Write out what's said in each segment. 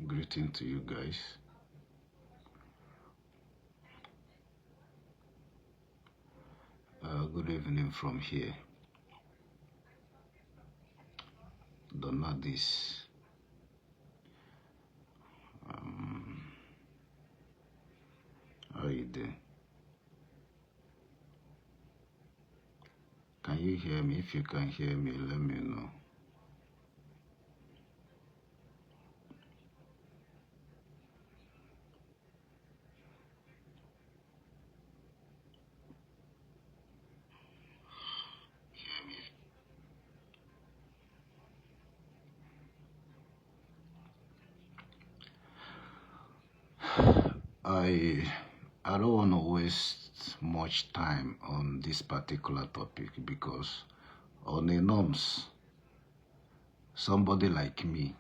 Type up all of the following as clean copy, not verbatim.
Greeting to you guys. Good evening from here. Donadis. How you doing? Can you hear me? If you can hear me, let me know. I I don't want to waste much time on this particular topic because on the norms, somebody like me,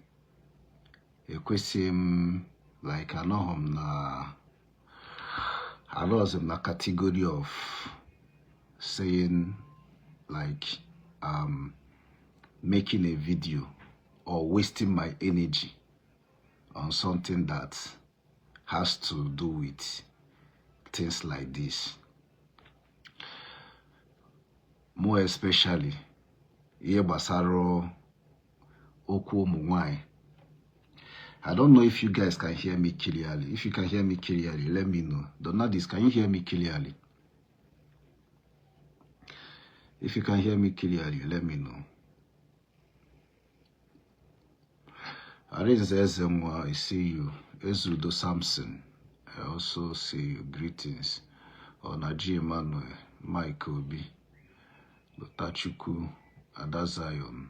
ekwesịghị m like anọghị m na anọghịzi m na category of saying like making a video or wasting my energy on something that has to do with things like this. More especially ihe gbasara okwu ụmụ nwanyị. I don't know if you guys can hear me clearly. If you can hear me clearly, let me know. Donadis, can you hear me clearly? If you can hear me clearly, let me know. Arinze Ezenwa, I see you. Ezudo Samson, I also see you. Greetings. Onaji Emmanuel, Mike Obi, Lotachukwu, Ada Zion,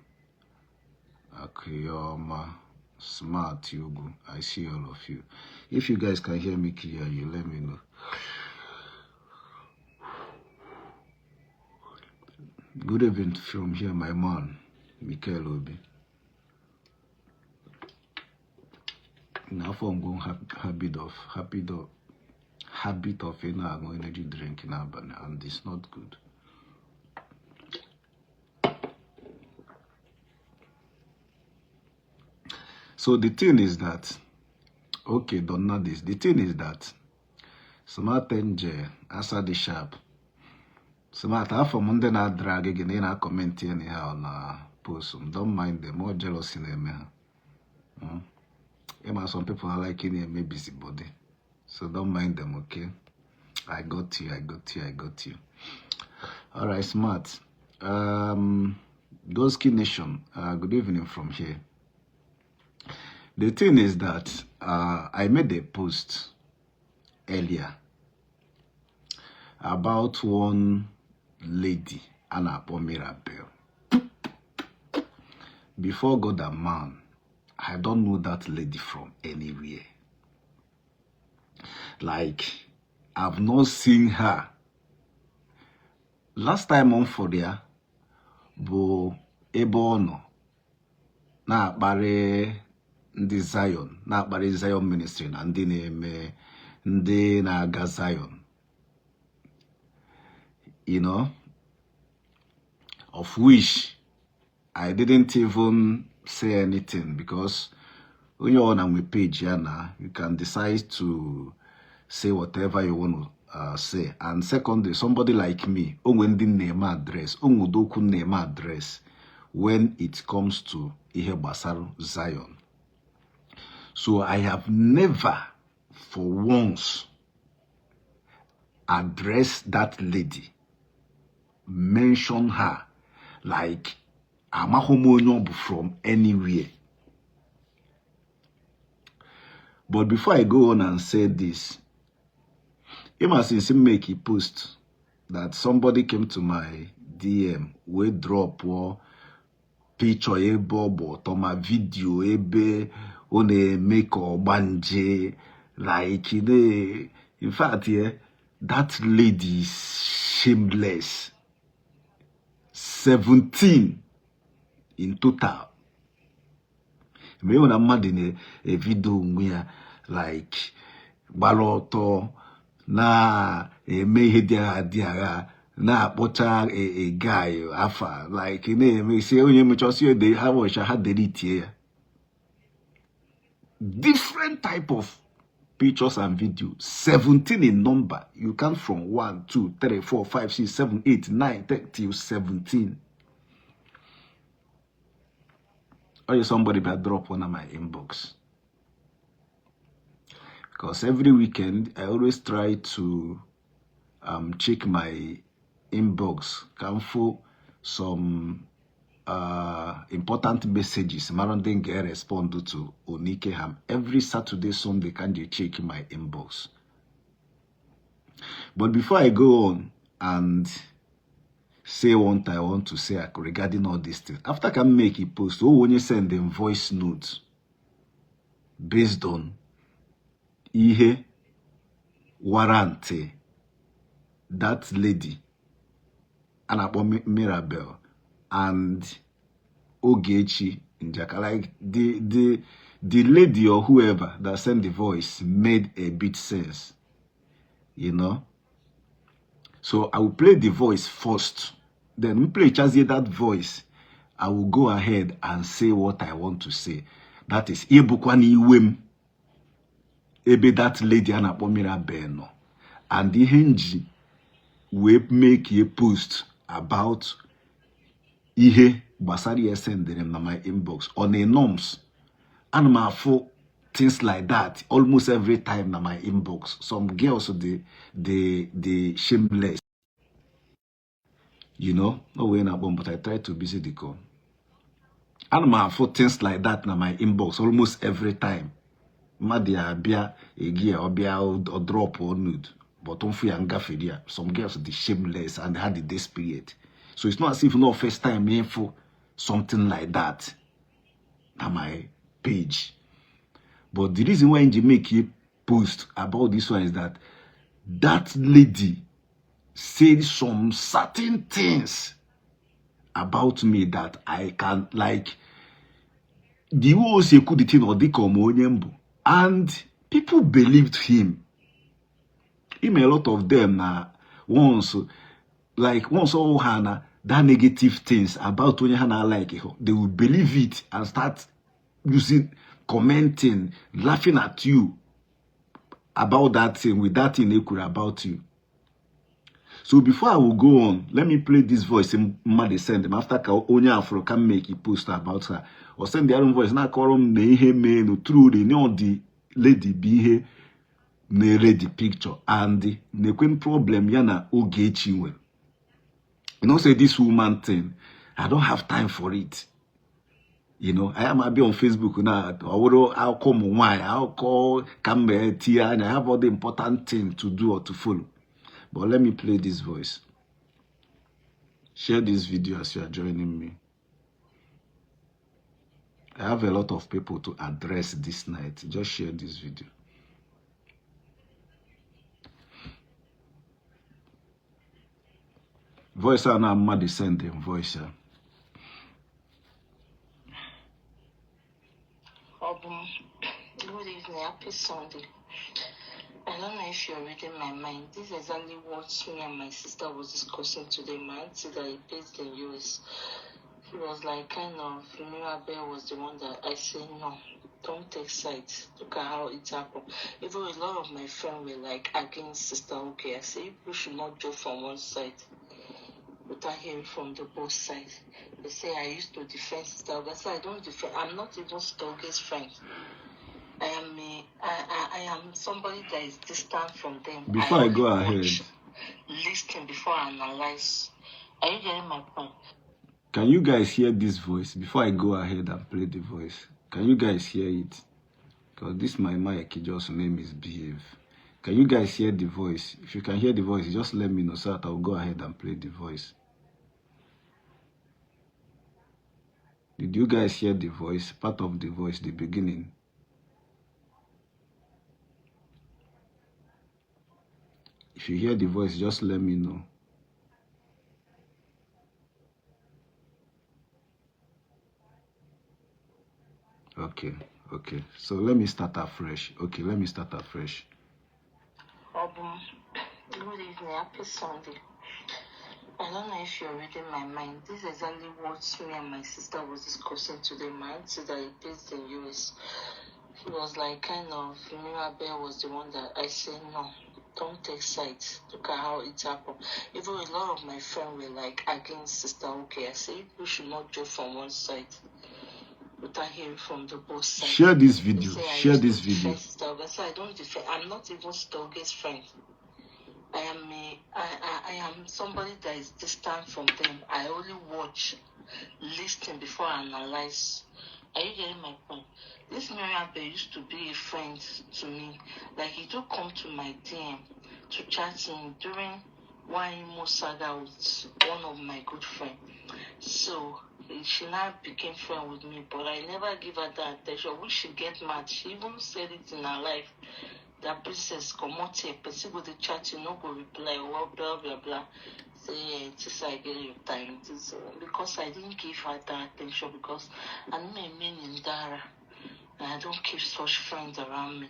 Akiyoma, Smart Yugu. I see all of you. If you guys can hear me clearly, let me know. Good evening from here, my man, Michael Obi. Now for I'm habit of habit of habit of na-aṅụ energy drink n'abalị, and it's not good. So the thing is that, okay, don't know this. The thing is that Smart Angel, Asa the Sharp, Smart, afọ m ndị na-adrag gị na ị na-acomment anyhow na post m, don't mind them, more jealousy na-eme ha. Ịma some people are like na-eme busybody, so don't mind them, okay? I got you, I got you, I got you. All right, Smart. Goski Nation, good evening from here. The thing is that I made a post earlier about one lady, a na-akpọ Mirabel. Before God and man, I don't know that lady from anywhere. Like, I've not seen her. Last time on for ya bụ ebe ọ nọ na-akparị ndị Zion, na-akparị Zion Ministry na ndị na-eme ndị na-aga Zion. Of which I didn't even say anything because onye ọ na nwe page ya na you can decide to say whatever you want to say. And secondly, somebody like me, onwe ndị na-eme address, onwe ụdị okwu na-eme address when it comes to ihe gbasara Zion. So I have never for once addressed that lady, mention her, like amaghị m onye ọ bụ from anywhere. But before I go on and say this, ịma since m make a post that somebody came to my DM wee drop picture ebe ọ bụ ọtọ ma video ebe ọ na-eme ka ọgbanje, like in fact, yeah, that lady is shameless. 17 in total. Mgbe ịhụ na mmadụ na-evideo onwe ya like gbara ọtọ na-eme ihe dị agha dị agha na-akpọcha a guy afa, like na-eme si onye mechọsi ede ha wọcha ha deletie ya. Different type of pictures and video, 17 in number. You count from 1, 2, 3, 4, 5, 6, 7, 8, 9, 10 till 17. Or somebody better drop one of my inbox. Because every weekend I always try to check my inbox, come for some important messages. Mara ndị ga-respond to Onike Ham. Every Saturday, Sunday, can you check my inbox? But before I go on and say what I want to say regarding all these things, after I can make a post, oh, when you send them voice notes based on ihe warranty that lady a na-akpọ Mirabel and Ogechi Njaka, like the lady or whoever that sent the voice made a bit sense, you know. So I will play the voice first, then play chazie that voice. I will go ahead and say what I want to say. That is, ebukwa n'iwe m ebe that lady a na-akpọ Mirabel nọ and ihe nji wee make a post about ihe gbasara ya sendere m na my inbox on a norms. Ana m afụ things like that almost every time na my inbox. Some girls, they shameless, you know. No way na but I try to busy the call. Ana m afụ things like that na my inbox almost every time. Mmadụ ya abịa egi ya ọbịa ọ drop nude, but mfu ya ngafere ya. Some girls dị shameless and had the desperate, so it's not as if no first time info something like that na my page. But the reason why nji make a post about this one is that that lady said some certain things about me that I can, like, the way o si ekwu the thing, ọ dịka ọma onye mbụ, and people believed him. Him, a lot of them na once, like, once all ha na that negative things about onye ha na like, they will believe it and start using, commenting, laughing at you about that thing, with that thing they could about you. So before I will go on, let me play this voice mmadụ send m after ka onye afro can make a post about her or send their own voice na-akọrọ m na ihe meenụ truly na the lady bụ ihe na-ere the picture and na-ekwe problem ya na Ogechi nwere. You know, say this woman thing, I don't have time for it. You know, I am abi on Facebook na ọ bụrụ akụkọ ụmụ nwaanyị, akụkọ ka m mee tinye anya. I have all the important thing to do or to follow. But let me play this voice. Share this video as you are joining me. I have a lot of people to address this night. Just share this video. Voice a na mmadụ send them voice ya. Obum, good evening, happy Sunday. I don't know if you're reading my mind. This is exactly what me and my sister was discussing today. My auntie that is based in US. He was like, kind of, Mirabel was the one that I said, no, don't take sides. Look at how it happened. Even a lot of my friends were like against Sister Okay. I said, you should not judge from one side without hearing from the both sides. They say I used to defend Sister Okay. I said, I don't defend. I'm not even Sister Oge's friend. I am a, I am somebody that is distant from them. Before I go ahead, listen before I analyze. Are you getting my point? Can you guys hear this voice before I go ahead and play the voice? Can you guys hear it? Because this my mic just name is behave. Can you guys hear the voice? If you can hear the voice, just let me know so that I'll go ahead and play the voice. Did you guys hear the voice? Part of the voice, the beginning. If you hear the voice, just let me know. Okay, okay. So let me start afresh. Okay, let me start afresh. Obum, good evening, happy Sunday. I don't know if you're reading my mind. This is exactly what me and my sister was discussing today. My auntie that is based in US. He was like, kind of, Mirabel was the one that I said, no, don't take sides. Look at how it happened. Even a lot of my friends were like against Sister Oge. I said, we should not judge from one side without hearing from the both sides. Share this They video. say I Share used to this video. defend Sister Oge. I said, I don't defend. I'm not even Sister Oge's friend. I am a, I am somebody that is distant from them. I only watch, listen before I analyze. Are you getting my point? This Mirabel used to be a friend to me. Like, he do come to my DM to chat to me during one Imo saga with one of my good friends. So she now became friend with me, but I never give her that attention. We should get mad. She even said it in her life that princess come out here, person go dey chat, you no go reply, well, blah blah blah. Say this I get your time. This, because I didn't give her that attention, because I'm a man in Dara and I don't keep such friends around me.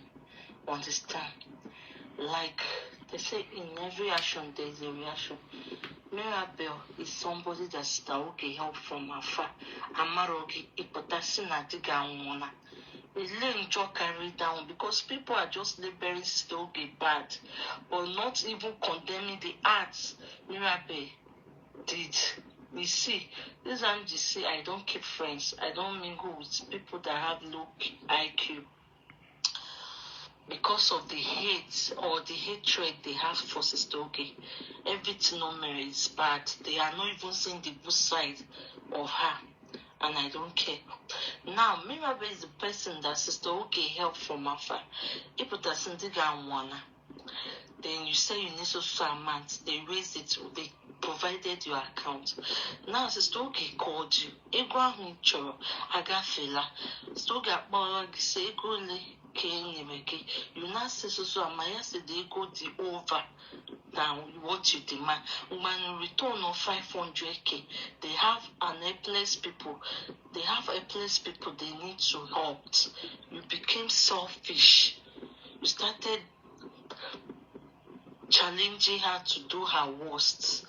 Understand? Like they say, in every action there is a reaction. Mirabel is somebody that Sister Oge help from afar. Amarogi ipotasi na diga anwụna. Ele njọ carry down because people are just labeling Sister Oge bad, but not even condemning the acts Mirabel did. You see, this Angie say I don't keep friends. I don't mingle with people that have low IQ. Because of the hate or the hatred they have for Sister Oge. Everything on Mary is bad. They are not even seeing the good side of her. And I don't care. Now, Mirabel is the person that Sister Oge helped from afar. Then you say you need so so amount. They raised it. They provided your account. Now, Sister Oge called you. Ego ahụ ị chọrọ agafeela. Sister Oge akpọrọ gị sị ego ole ka e nyere gị. You now say so so amount. Ya sị the ego dị over than what you demand. When you return of 500K, they have an helpless people. They have helpless people they need to help. You became selfish. You started challenging her to do her worst.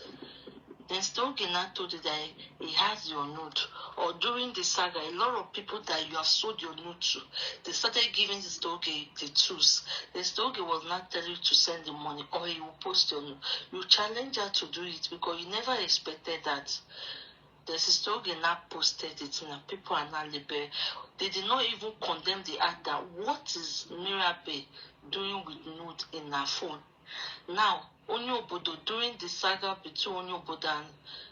Then Sister Oge now told you that he has your nude. Or during the saga, a lot of people that you have sold your nude to, they started giving Sister Oge the tools. The Sister Oge was not telling you to send the money or he will post your nude. You challenge her to do it because you never expected that. The Sister Oge now posted it and people are now labeling. They did not even condemn the act that what is Mirabel doing with nude in her phone. Now, Onye Obodo, during the saga between Onye Obodo and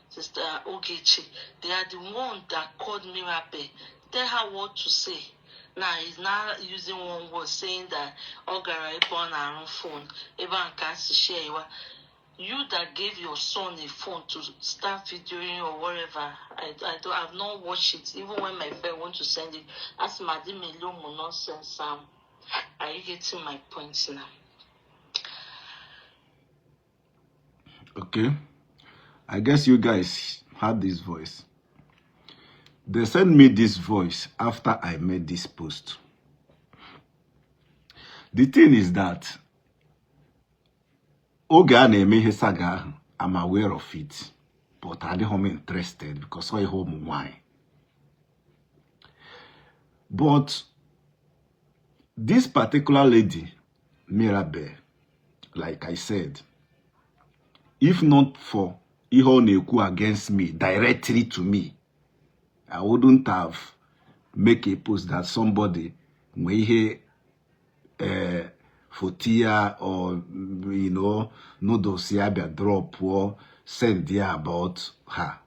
Sister Ogechi, they are the one that called Mirabel, tell her what to say. Now, he's now using one word saying that ọ gara ebe ọ na-arụ phone, ebe a nke a si share iwa. You that gave your son a phone to start videoing or whatever, I don't, I've not watched it. Even when my friend want to send it, ask Madime nonsense. Are you getting my point now? Okay, I guess you guys heard this voice. They sent me this voice after I made this post. The thing is that oge a na-eme ihe saga ahụ, I'm aware of it, but adịghị m interested because ọ ihe ụmụ nwanyị. But this particular lady, Mirabel, like I said, if not for ihe ọ na-ekwu against me, directly to me, I wouldn't have make a post that somebody nwee ihe foto ya or noodles ya bịa drop or send ya about her.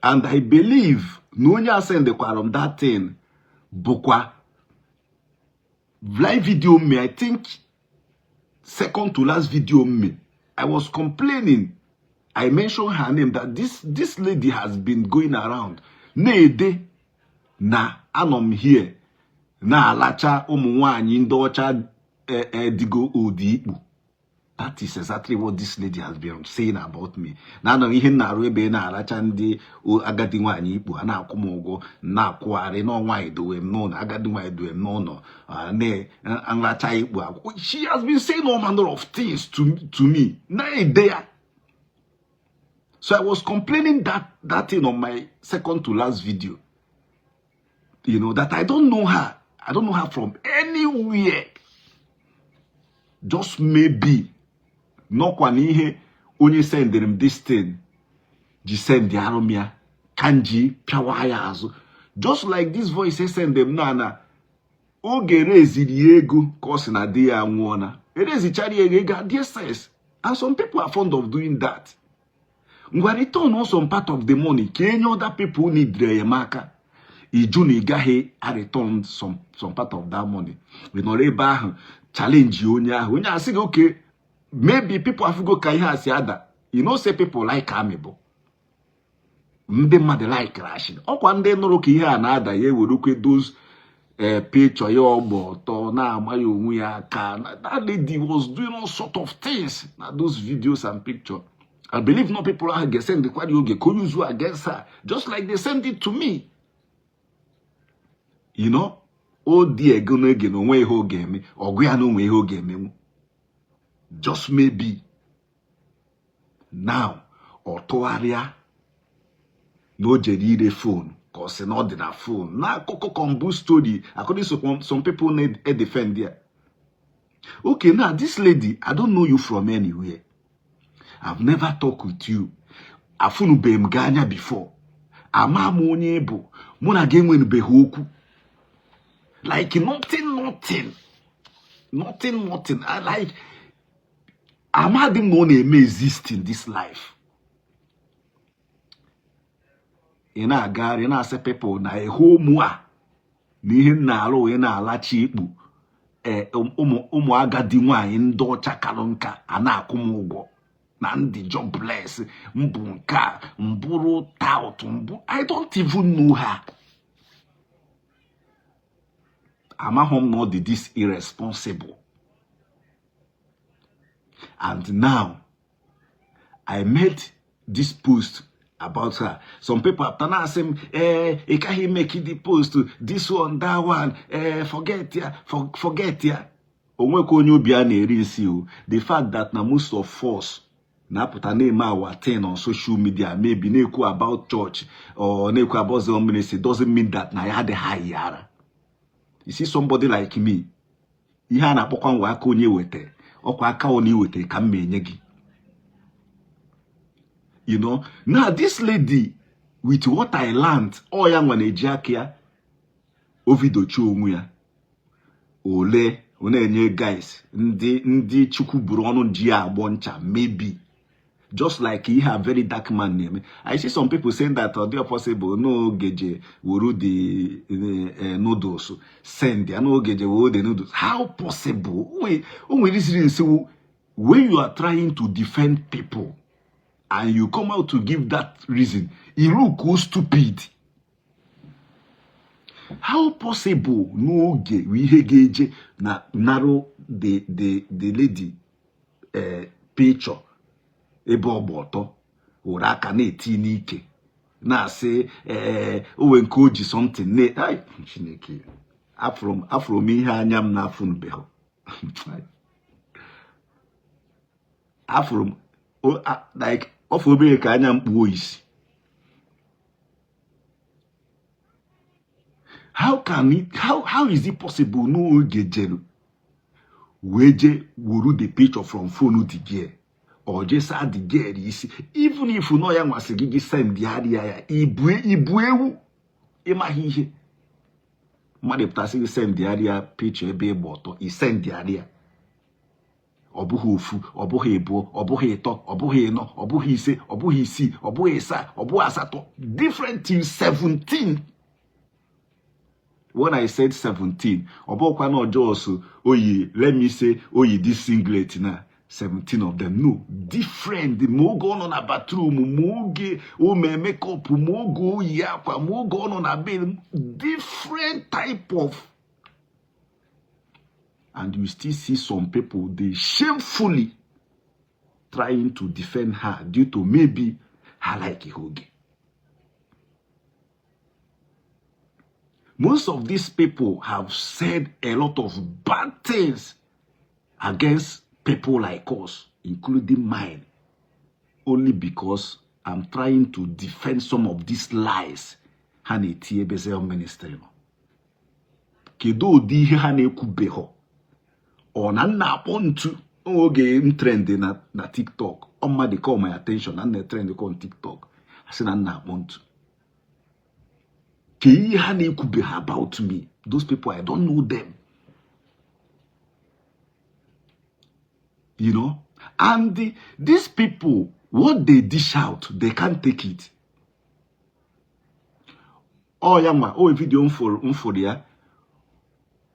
And I believe na onye a sendekwara m that thing bụkwa live video me, I think second to last video me, I was complaining. I mentioned her name that this lady has been going around na-ede na anọ m here na-alacha ụmụ nwanyị ndị ọcha digo odi ikpu. That is exactly what this lady has been saying about me. Na anọ ihe m na-arụ ebe na-alacha ndị agadi nwaanyị ikpu, a na-akwụ m ụgwọ na-akwụgharị na nwaanyị dowe m n'ụlọ, agadi nwaanyị dowe m n'ụlọ, na-nlacha ikpu. She has been saying all manner of things to me. Na-ede ya. So I was complaining that thing on my second to last video. That I don't know her. I don't know her from anywhere. Just maybe nọkwa na ihe onye sendịrị m this thing ji send arụ m ya ka m ji pịawa ya azụ. Just like this voice send m na oge reziri ya ego ka ọ sị na di ya anwụọna, erezichara ya ego, ego adị sense. And some people are fond of doing that. Ngwa, return some part of the money ka enye other people need enyemaka. Iju na ị gaghị a return some part of that money. Ị nọrọ ebe ahụ challenge onye ahụ, onye asị gị okay, maybe people afugo ka ihe a si ada. You know say people like amịbụ ndị mmadụ like ashị ọkwa ndị nụrụ ka ihe a na-ada ya ewerukwe those picture ya ọgba ọtọ na-ama ya onwe ya aka. That lady was doing all sort of things na those videos and picture. I believe no people ahụ ga-esend kwari oge ka onye use against her, just like they send it to me. O dị ego n'oge na onwe ihe ọ ga-eme ọgụ ya na onwe ihe ọ ga-emenwu. Just maybe now ọ tụgharịa na o jere ire phone ka ọ sị na ọ dị na phone na akụkọ kọmbu story, according to some people na-edefend ya. Okay, now this lady, I don't know you from anywhere. I've never talked with you. Afụnụbeghị m gị anya before. Ama m onye ị bụ. Mụ na gị enwenubeghị okwu, like nothing, nothing, nothing, nothing. I like amadị m na ọ na-eme exist in this life. Ị na-agagharị na-asị people na ehe ụmụ a na ihe m na-alụ, ị na-alachi ikpu ụmụ agadi nwaanyị ndị ọcha kalụ nka a na-akwụ m ụgwọ na ndị jobless mbụ nke a mbụrụ tout mbụ. I don't even know her. Amaghị m na ọ dị this irresponsible. And now I made this post about her. Some people after now say, ị kaghị make the post, this one, that one, forget ya, forget ya. Onwekwa onye obi a na-eri nsi o. The fact that na most of us na-apụta na-eme our thing on social media, maybe na-ekwu about church or na-ekwu about the ministry, doesn't mean that na ya adịghị ayị ara. You see somebody like me, ihe a na-akpọkwa ngwa aka onye weta, ọkwa aka ọ na-eweta ka m ma enye gị. Now this lady, with what I learned, ọ ya nwa na-eji aka ya ovidochi onwe ya ole ọ na-enye guys ndị Chukwu buru ọnụ ji ya agbọ ncha, maybe just like ihe a very dark man na-eme. I see some people saying that ọ dị possible n'oge je wuru the noodles send ya, n'oge je wuru the noodles. How possible? O nwere isiri nsi when you are trying to defend people and you come out to give that reason, you look so stupid. How possible n'oge ihe ga-eje na narụ the lady picture ebe ọ gba ọtọ were aka na-eti n'ike na-asị ee owe nke o ji something na ai Chineke, afụrụ m ihe anya m na-afụnubeghị. Afụrụ m like ọ fụ obere ka anya m kpuo isi. How can it, how is it possible n'oge jere wee je wuru the picture from phone the girl or je saa the girl isi? Even if nọ ya nwasị gị gị send ya ya ibu ewu ịmaghị ihe mmadụ pụtasị gị send ya picture ebe ịgba ọtọ, i send ya. Ọ bụghị ofu, ọ bụghị ịbụọ, ọ bụghị ịtọ, ọ bụghị ịnọ, ọ bụghị ise, ọ bụghị isii, ọ bụghị ịsaa, ọ bụghị asatọ, different till 17. When I said 17, ọ bụghịkwa na ọjọọ so oyi, let me say oyi this singlet na 17 of them. No, different. Ma oge ọ nọ na bathroom, ma oge o mee makeup, ma oge oyi akwa, ma oge ọ nọ na bed, different type of. And you still see some people, they shamefully trying to defend her due to maybe her like oge. Most of these people have said a lot of bad things against people like us, including mine, only because I'm trying to defend some of these lies. Ha na-eti ebe Zion ministry nọ. Kedu ụdị ihe ha na-ekwubeghọ? Ọ na nna akpọ ntu oge m trend na TikTok, ọ mmadụ call my attention na nna trend on TikTok, asị na nna akpọ ntu. Ka ihe ha na-ekwubeghị about me, those people, I don't know them, you know. And these people, what they dish out, they can't take it. Ọ ya nwa o video m fụrụ ya,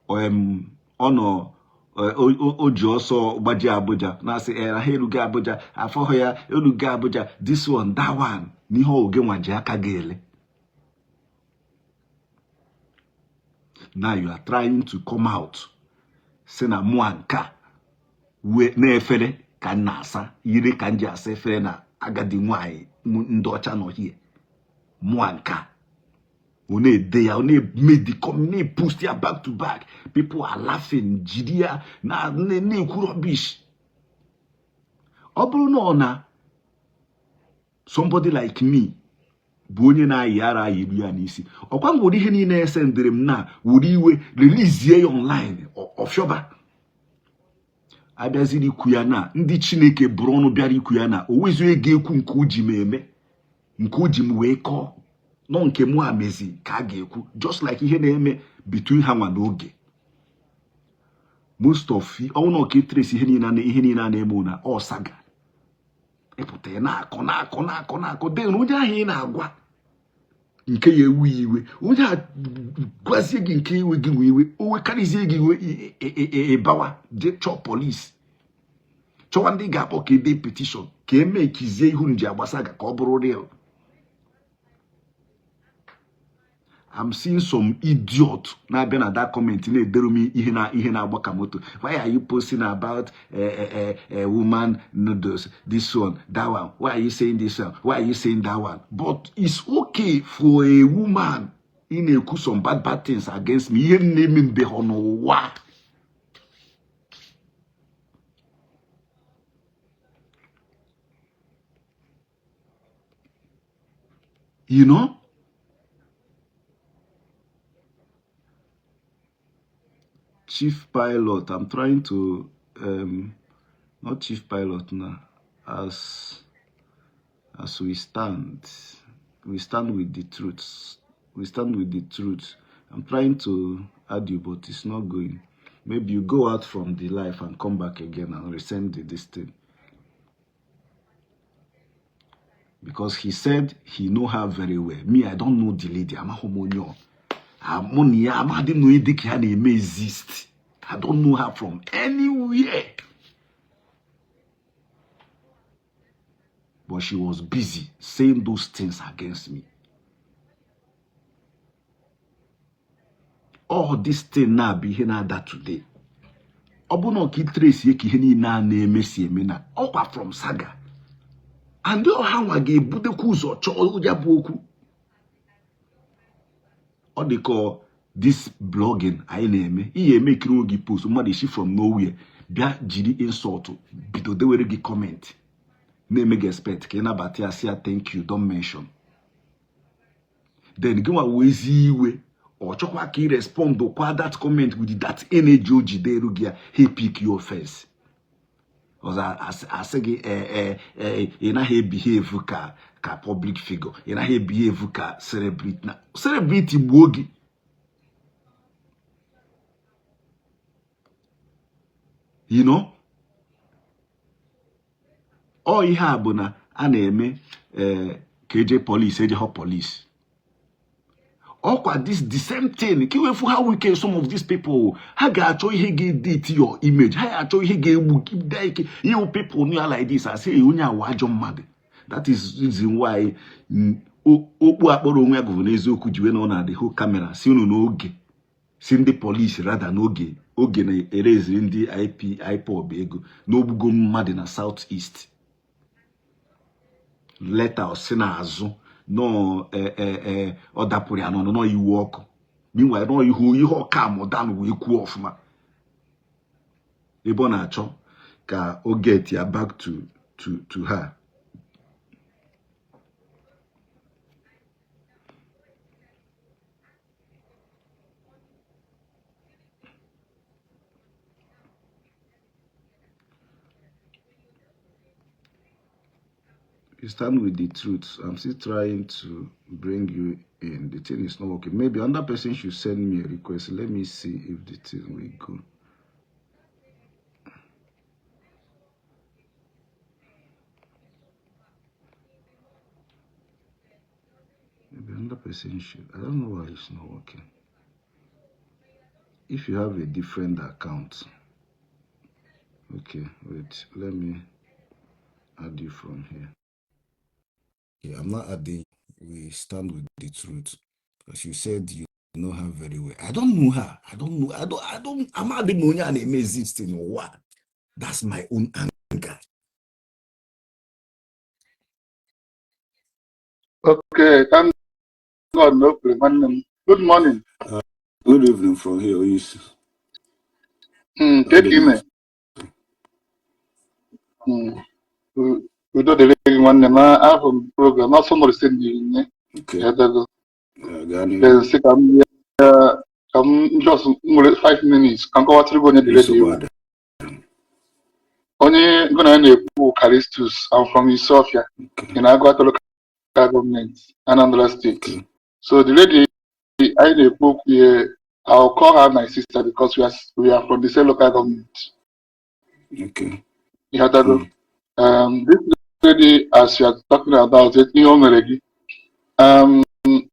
ọ nọ o ji ọsọ gbaji Abuja na-asị ha erugo Abuja, afọghị ya erugo Abuja, this one, that one, n'ihe oge nwa ji aka gị ele. Now you are trying to come out si na mụa nka wee na-efere ka m na-asa yiri ka m ji asa efere na agadi nwanyị ndị ọcha nọ hie. Mụa nka ọ na-ede ya, ọ na-eme the na-post ya back to back, people are laughing, jiri ya na-ekwu rubbish. Ọ bụrụ na ọ na somebody like me bụ onye na-ayị ara ayị ya n'isi, ọkwa m were ihe niile esendịrị m na were iwe release ya online, ọfịọba abịaziri ikwu ya na ndị Chineke bụrụ ọnụ bịara ikwu ya na o nweghịzi onye ga-ekwu nke o ji m eme, nke o ji m wee kọọ nọ nke mụ amezi ka a ga-ekwu, just like ihe na-eme between ha nwa n'oge. Most of ọnwụ ka trace ihe niile a na-eme na ọ saga ịpụta ya na-akọ na-akọ na-akọ na-akọ, then onye ahụ ị na-agwa nke ya ewu iwe, onye a gwazie gị nke iwe gị nwe iwe, o wekarịzie gị iwe, ịbawa jee chọọ polisi, chọwa ndị ga-akpọ ka ede petition ka eme kizie ihu nji agbasa ga ka ọ bụrụ real. I'm seeing some idiot na-abịa na that comment na-edere m ihe na ihe na-agba ka moto. Why are you posting about a woman noodles, this one, that one? Why are you saying this one? Why are you saying that one? But it's okay for a woman ị na-ekwu some bad bad things against me. Ihe na-eme mbe ha n'ụwa. You know? Chief Pilot, I'm trying to not Chief Pilot now. As we stand, we stand with the truth. We stand with the truth. I'm trying to add you, but it's not going. Maybe you go out from the life and come back again and resend this thing. Because he said he know her very well. Me, I don't know the lady. I'm a homonyo. I'm exist. I don't know her from anywhere. But she was busy saying those things against me. All this thing now be here now that today. Ọ ka trace ye ka ihe niile a na-eme si eme na ọkwa from saga. And ọha nwa ga-ebudekwa ụzọ chọọ ya bụ okwu. Ọ dị ka this blogging anyị na-eme, ihe eme ekiri oge post mmadụ isi from nowhere bịa jiri insult bido dewere gị comment na-eme gị expect ka ị nabata ya, sị ya thank you, don't mention. Then gị nwa wee iwe ọ chọkwa ka ị respond kwa that comment with that energy o ji deru gị ya, he pick your face. Ọzọ asị gị ị naghị ebehave ka public figure, ị naghị ebehave ka celebrity, na celebrity gbuo gị. You know? Ọ ihe a bụ na a na-eme ka eje police, eje họ police. Ọkwa this the same thing ka iwefu how wicked some of these people, ha ga-achọ ihe ga-edit your image, ha ga-achọ ihe ga-egbu ike ihe people know like this, asị onye awa ajọ mmadụ. That is reason why okpu akpọrọ onwe ya gụrụ n'eziokwu ji wee nọ na the whole camera si unu n'oge, si ndị polisi rada n'oge oge na-ereziri ndị IPOB ego n'ogbugo mmadụ na South East. Leta si n'azụ no ọ dapụrụ ya n'ọnụ nọ iwu ọkụ, meanwhile nọ ihu ihe ọka amụdan wee kwuo ọfụma ebe ọ na-achọ ka o get ya back to her. You stand with the truth. I'm still trying to bring you in. The thing is not working. Maybe another person should send me a request. Let me see if the thing will go. Maybe another person should. I don't know why it's not working. If you have a different account. Okay, wait. Let me add you from here. Yeah, I'm not adding. We stand with the truth. Because you said you know her very well. I don't know her. I don't know. I don't. I don't. I'm not the money and exist in what. That's my own anger. Okay, thank God, no nwanne m. Good morning. Good evening from here. Is Ke ka ime? Udo dịrị gị, nwanne m. Ahụ m program ọsọ nọrọ site nye. Okay. Edego. Gaa n'ihu. Then sị ka m bịa, ka m just nwere 5 minutes ka m kọwatụrụ gị onye dịrị dị Nsogbu iwu. adị. Onye gụ na ya na-ekwu, Callistus, I'm from Isuofia in Aguata Local Government, Anambra State. So the lady anyị na-ekwu okwu ya, I'll call her my sister because we are from the same local government. Ịghọtago? Mm. This lady, as you are talking about it, ihe o mere gị,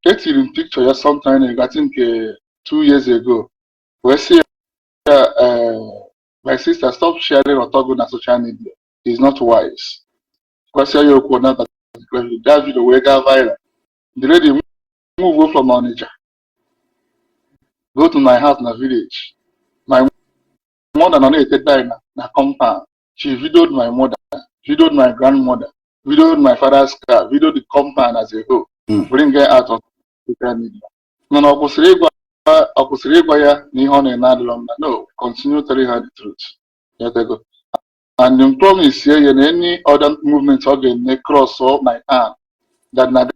etiri m picture ya sometime ago, I think 2 years ago, wee sị ya, "My sister, stop sharing ọtọ gị na social media. It's not wise." Gwasịa ya okwu na that video wee gaa viral. The lady move from Onitsha go to my house na village. My mother nọ na-ete dye na compound. She videoed my mother, videoed my grandmother, videoed my father's car, videoed the compound as a whole, bring her out on social media. Mana ọ kwụsịrị ịgwa ya na ihe ọ na-eme adịrọ mma? No, continue telling her the truth. Ịghọtago? And the promise ya na any other movement ọ ga-eme cross all my arm, that na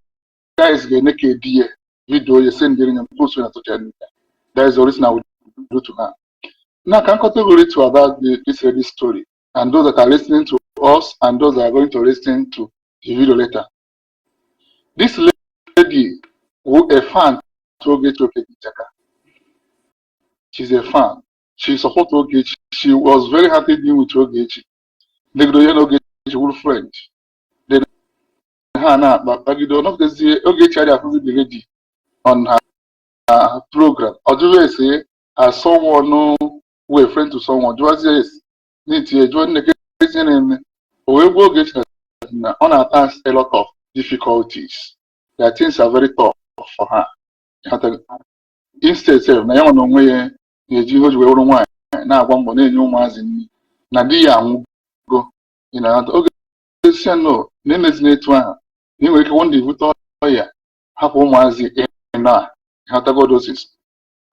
guys ga-eme ka edi ya video ya, send ya, post na social media. That is the reason I would do to her. Now, can category to about this lady story, and those that are listening to us and those that are going to listen to the video later. This lady who a fan to Ogechi Okeke Njaka. She's a fan. She support Ogechi. She was very happy being with Ogechi. Negodo ya na Ogechi were friend. Then ha na-akpa kpagide ọnọgidezie, Ogechi adịghị afụzi the lady on her program. Ọ jụrụ ese as someone who a friend to someone, jụwazie ese n'itinye, jụọ nne ka ezi na-eme. O wee gwa Ogechi na ọ na-pass a lot of difficulties, that things are very tough for her. Instead sef na ya nwa na onwe ya na-eji ihe o ji wee wụrụ nwaanyị na-agba mbọ na-enye ụmụazị nri, na di ya anwụgo. Ị na-aghọta? Oge si ya no na emezina etu ahụ, na ị nwere ike one day bute ọya hapụ ụmụazị ịnọ a. Ịghọtago? Dosis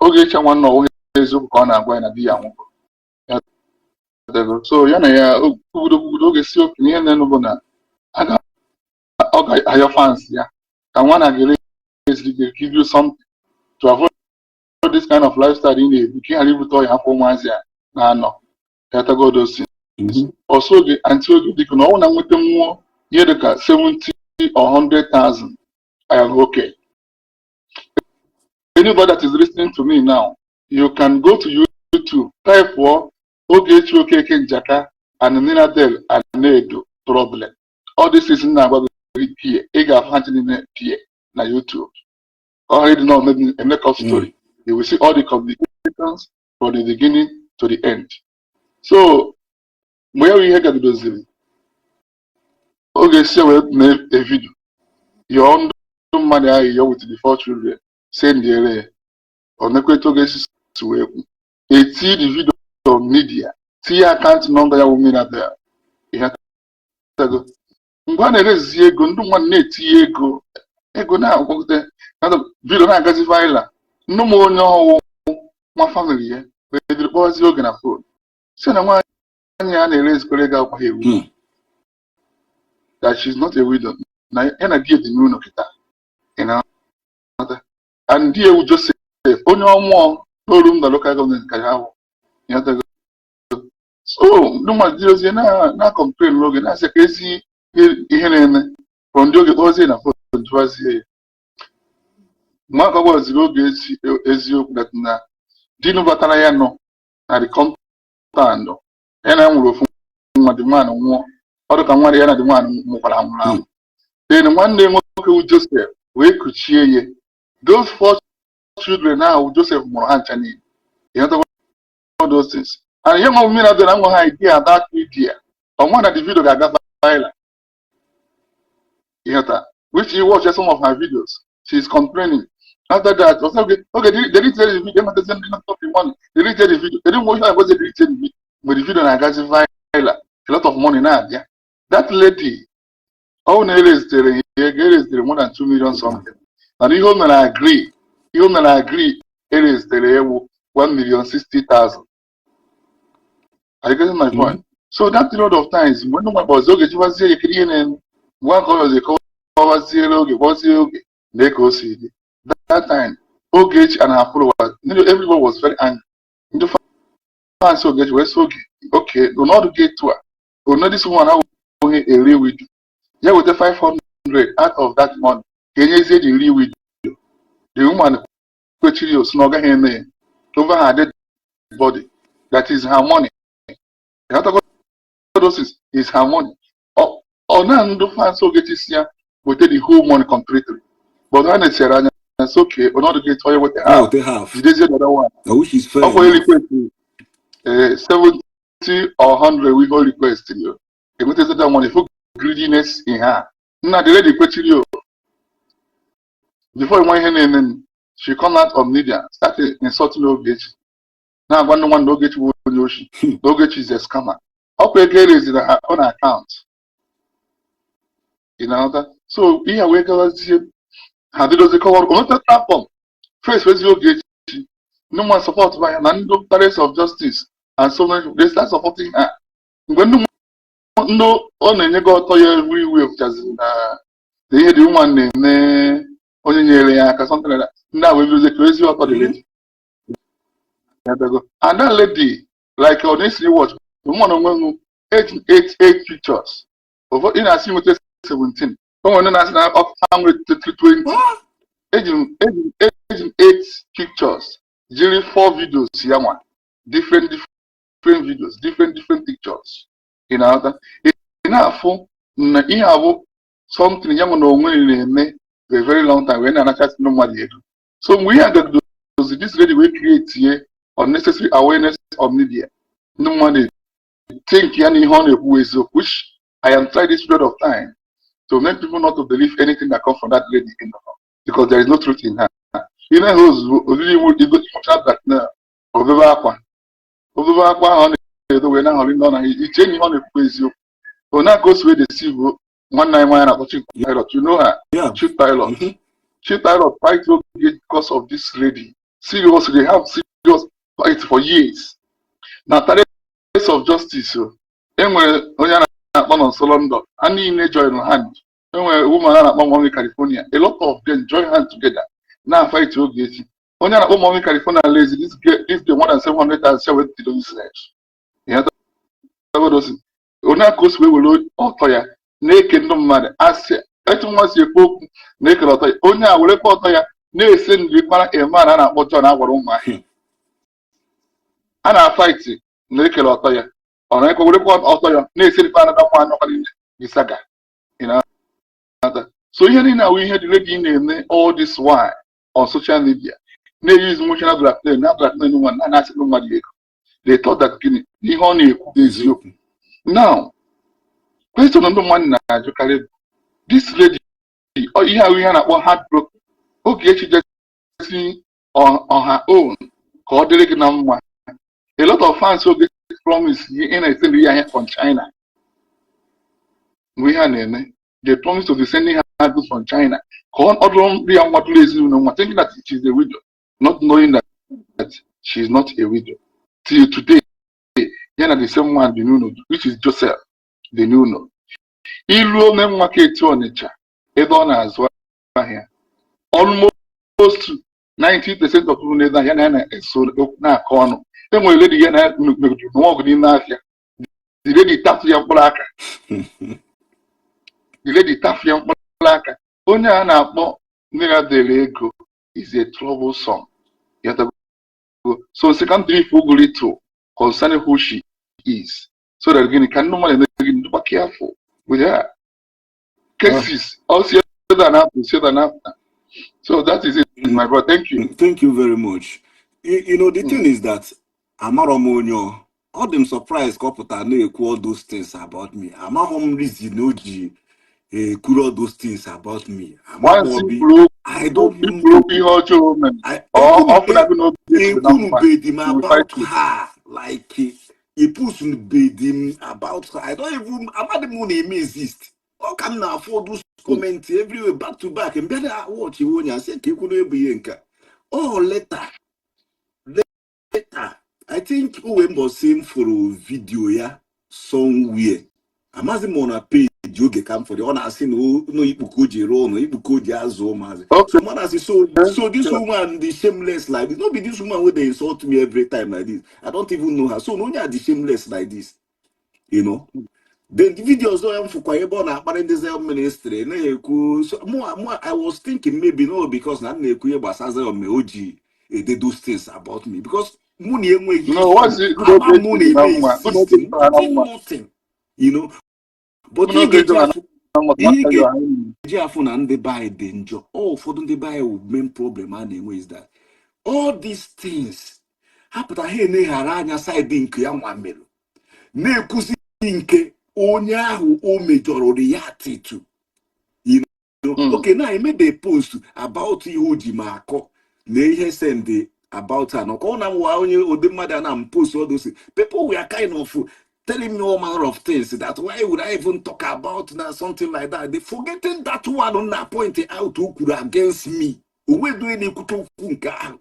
Ogechi nwanne ọwụghị eziokwu ka ọ na-agwa ya na di ya anwụgo. Ịghọtago? So ya na ya kwugodo kwugodo, oge si oke na ihe na-enu bụ na ọ ga-ayọ fans ya ka nwa na ga eziri gị give you something to avoid this kind of lifestyle ị na-ebi, ka ị ghara ibute ọya hapụ ụmụazị a na-anọ. Ịghọtago? Dosis ọsọ oge anti oge biko na ọ bụrụ na nweta nwụọ ihe dịka 70 or 100,000, I am okay. Anybody that is listening to me now, you can go to YouTube, type for Ogechi Okeke Njaka and Nina Del Anedo problem. All this is na-agwa gị here. Ị ga-afụ ha niile here na YouTube. Already know maybe a make-up story. You will see all the communications from the beginning to the end. So, mgbe ya bụ ihe gagidoziri, Ogechi wee mee a video yọọ ndị mmadụ ahụ yọọ with the four children, sendiere ya. Ọ nekweta Ogechi si wee kwu, eti the video on media, tinye account number ya wụ Mirabel. Ịghọtago? Mgbe a na-erezi ego, ndị mmadụ na-etinye ego, ego na-agwagote, video na-agazi viral. Nne m, onye ọwụ nwa family ya wee bidoro kpọwazie oge na phone, si na nwaanyị a na-erezikwere ego akwaghị ewu, that she's not a widow, na ya na di ya dị n'ụlọ kịta. Ị na-aghọta? And di ewu Joseph onye ọmụọ n'olu mba local government ka ya hụ. Ịghọtago? So ndị mmadụ dị ozie na complain n'oge na-asị ka ezi ihe na-eme. From ndị oge kpọzie na phone, jụwazie ya. Mgbe aka gwaziri oge eziokwu that na di batara ya nọ na the compound ya na ya nwere ofu nwa, dị nwaanyị nwụọ. Ọ dị ka nwa ya na dị nwaanyị mụkwara anwụrụ anwụ. Then nwanne nwoke wụ Joseph wee kuchie ya. Those four children ahụ Joseph mụrụ ha ncha niile. You all those things. And ihe nwa mmiri adịra nwe ha idea that idea. Ọnwa na the video ga-aga viral. Ịghọta? Which you watch some of her videos. She is complaining. After that, also, okay, they deleted the video, they not the money. They deleted the video. They didn't want to delete the video. But the video na-agazi viral. A lot of money na-abịa. That lady, ọ na erezitere ya ego, erezitere more than 2 million something. Mana ihe o mere agree, ihe o mere agree erezitere ewu 1 million 60,000. Are you getting my point? So that period of times, mgbe ndị mmadụ ọzọ oge jiwazie ya kedu ihe na-eme, mgbe aka ọzọ kọwaziere oge gwazie oge na ka o si dị. That time, Ogechi and her followers, everybody was very angry. Ndị fans Ogechi wee sị oge, okay, ọnọdụ gị etu a, ono this woman abụghị a real widow. Ya weta 500 out of that money ka enyezie the real widow. The woman kwechiri osi na ọ gaghị eme ya over her dead body. That is her money. Those is her money. Ọ na ndị fans Ogechi si ya weta the whole money completely. But ha na-esiara anya sị okay, ọnọdụ gị etu onye weta half. Weta half. Jidezie the other one. Which is fair. Ọ kwa request 70 or 100 we go request you. Enwetazi that money for greediness in her. Nna, the lady kwechiri o. Before nwa ihe na-eme, she come out of media, start insulting Ogechi. Na-agwa ndị nwanne Ogechi bụ onye oshi. Na Ogechi is a scammer. Ọkwa ego ereziri ha on account. Ị na-aghọta? So ihe a wee gawazie, ha bidozi kọwara onweta platform face wezi Ogechi, ndị mmadụ support ya na ndị Palace of Justice and so many, they start supporting her. Mgbe ndị ndị ọ na-enye gị ọtọ ya everywhere fụchaziri na na ihe dị nwa na-eme onye nyere ya aka, something like that, ndị a wee bidozie ka ezi ọtọ the lady. And that lady, like ọ na-esi watch mụ na onwe m eight eight eight pictures. Ụfọdụ ị na-asị nweta 17, o nwere ndị na-asị na ọ ha nweta 20. Eji m eight pictures, jiri four videos ya nwa, different different videos, different different pictures. Ị na-aghọta? Ị na-afụ na ihe a bụ something ya nwe na onwe na-eme for a very long time wee na-anachasị ndị mmadụ ego. So mgbe ihe a gagidozi, this lady wee create ye unnecessary awareness of media, ndị mmadụ think ya na ihe ọ na-ekwu eziokwu, which I am trying this period of time to make people not to believe anything that comes from that lady in because there is no truth in her. Ị na-ehe ozugbo oriri iwu emotional blackmail, obebe akwa, obebe akwa ahụ ọ na-edo wee na-ahọrị ndị ọ na iche na ihe ọ na-ekwu eziokwu. Onye aka o si wee deceive nwanne anyị nwaanyị na-akpọ Chief Pilot, you know her? Yeah. Chief Pilot. Chief Pilot fight Oge because of this lady. Seriously, they have serious fight for years. Na Palace of Justice o, enwere onye a na-akpọ Nonso London, ha niile join hand. Enwere woman a na-akpọ Mommy California. A lot of them join hand together na fight Ogechi. Onye a na-akpọ Mommy California lazy this girl, this day more than 700,000 wee bido business. Onye aka o si wee were ọtọ ya na-eke ndị mmadụ asị etu nwa si ekwu okwu na-ekere ọtọ ya, onye a werekwa ọtọ ya na-ese nri kpara eman a na-akpọ John agwara ụmụahịa a na-afight na-ekere ọtọ ya, ọ na-ekwe werekwa ọtọ ya na-esirikwa anada nwa anọkwa n'ime isaga. Ị na-aghọta? So ihe niile awụ ihe dị lady na-eme all this while on social media, na-use emotional blackmail na blackmail nwa na na-asị ndị mmadụ ego. They thought that gịnị, ihe ọ na-ekwu bụ eziokwu. Now, question ndị mmadụ na-ajụkarị bụ this lady, ihe ahụ ihe a na-akpọ heartbroken. Ogechi jesi on her own ka ọ dịrị gị na mma. A lot of fans Ogechi promise ị na-esend ya ahịa from China. Mgbe ihe a na-eme, they promise to be sending her goods from China ka ọ dụrụ nri ya nwa, dụrụ ezinụlọ nwa, thinking that she is a widow, not knowing that she is not a widow till today. Ya na the same one dị n'ụlọ, which is Joseph dị n'ụlọ. Ilu ome market Ọnịcha ebe ọ na-azụ ahịa, almost 90% of people na-ede ahịa na ya na-eso okwu na-akọ ọnụ. Enwere lady ya na megidere nwa ọgụ n'ime afịa. The lady tapụ ya mkpụrụ aka. The lady tapụ ya mkpụrụ mkpụrụ aka onye a na-akpọ Mirabel Ego is a troublesome. Ịghọtago? So nsị ka m brief ugwu little concerning who she is, so that gịnị ka ndị mmadụ eme gịnị, dịkwa careful with her cases. Ọ si ebe a na-apụ, si ebe a na-apụta. So that is it, my brother. Thank you. Thank you very much. The thing is that amarọ m onye ọ dị m surprise ka ọ pụtara na-ekwu all those things about me. Amaghọ m reason o ji ekwuru all those things about me. Once Amaghọ m ikwuru I don't okwu, ikwuru okwu ihe ọjọọ o mere, ọ fụna gị n'obi echiri na mma, ekwunubedi m you will fight about it. her, like epusubedi m about her. I don't even, amadị m na eme exist. Ọ ka m na-afụ those comment everywhere, back to back. Mbịa na watch iwe onye asị ka ekwuru ebu ihe nke a. Oh, later, I think o wee mbọsị m fụrụ video ya somewhere, amaghị m ọ na page oge ka m fụrụ ya, ọ na-asị na na ikpu ka o ji rụọ ụlọ, ikpu ka o ji azụ ụmụazị. So mmadụ asị, so this woman dị shameless like this. No be this woman wey dey insult me every time like this? I don't even know her. So na onye a dị shameless like this. Then the video ọzọ ya m fụkwa ebe ọ na-akparị ndị Zion Ministry na-ekwu. So mụ I was thinking maybe no, because na m na-ekwu ihe gbasara Zion me o ji ede those things about me, because mụ na enweghị No, what's issue. it? Good Ama mụ oge na na-eme mma. Good exist oge na nothing, mma. nothing. But Good ihe oge ga-eji na afụ mma. ihe ga-eji afụ na ndị be anyị dị njọ, ọ ụfọdụ ndị be anyị wụ main problem a na-enwe is that all these things ha pụtara, ha eneghara anya side nke ya nwa mere, na-ekwuzi nke onye ahụ o mejọrọ react to. Okay, now I made a post about ihe o ji ma akọ na ihe send about her nọka ọ na nwa onye ụdị mmadụ a na m post all those things. People were kind of telling me all manner of things, that why would I even talk about na something like that? They forgetting that one na point out o kwuru against me, onwedo onye na-ekwute okwu nke ahụ.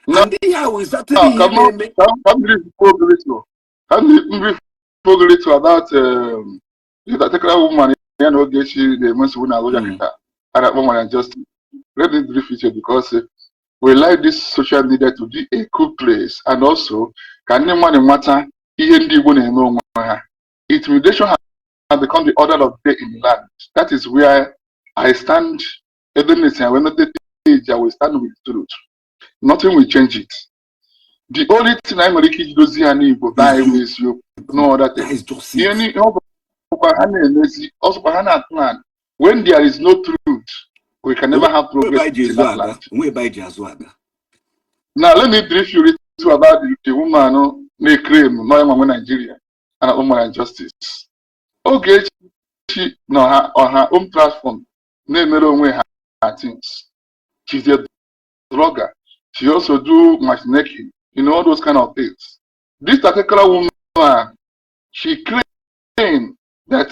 No, and ihe ahụ exactly no, ihe come on, na-eme. Come brief little. Come brief little about the particular woman ya na Ogechi na-enwe nsogbu na Abuja kịta a na-akpọ Mariam Justice. Let me brief it here because we like this social media to be a cool place and also ka ndị mmadụ mata ihe ndị Igbo na-eme onwe ha. Intimidation has become the order of the day in the land. That is where I stand. Ebe m na-esi wee mete page, I will stand with truth. Nothing will change it. The only thing anyị nwere ike iji dozie ya n'Igbo be anyị bụ eziokwu, no other That thing. is just Ihe it. ihe ọ bụkwa ha na-emezi, ọsọkwa ha na-plan, when there is no truth, we can never have Onwe ebe progress anyị ji in ezu that aga. land. Onwe ebe anyị ji azụ aga. Now let me brief you little about the woman na-eclaim nọ ya nwe Nigeria a na-akpọ Mariam Justice. Ogechi nọ ha on her own platform na-emere onwe ha things. She's a blogger. She also do matchmaking, all those kind of things. This particular woman, she claimed that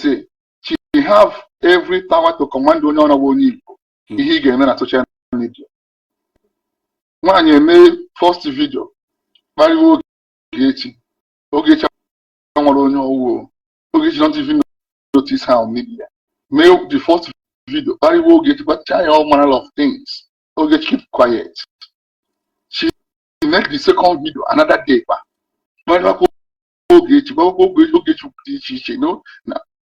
she have every power to command onye ọrụ onye Igbo ihe ị ga-eme na social media. Nwaanyị eme first video kparịwa Ogechi. Ogechi nwere onye ọwụ. Ogechi don't even notice her on media. Mee the first video kparịwa Ogechi, gbacha ya all manner of things. Ogechi keep quiet. She make the second video another day kwa kparịwakwa Ogechi, gbawakwa Ogechi, Ogechi dị iche iche,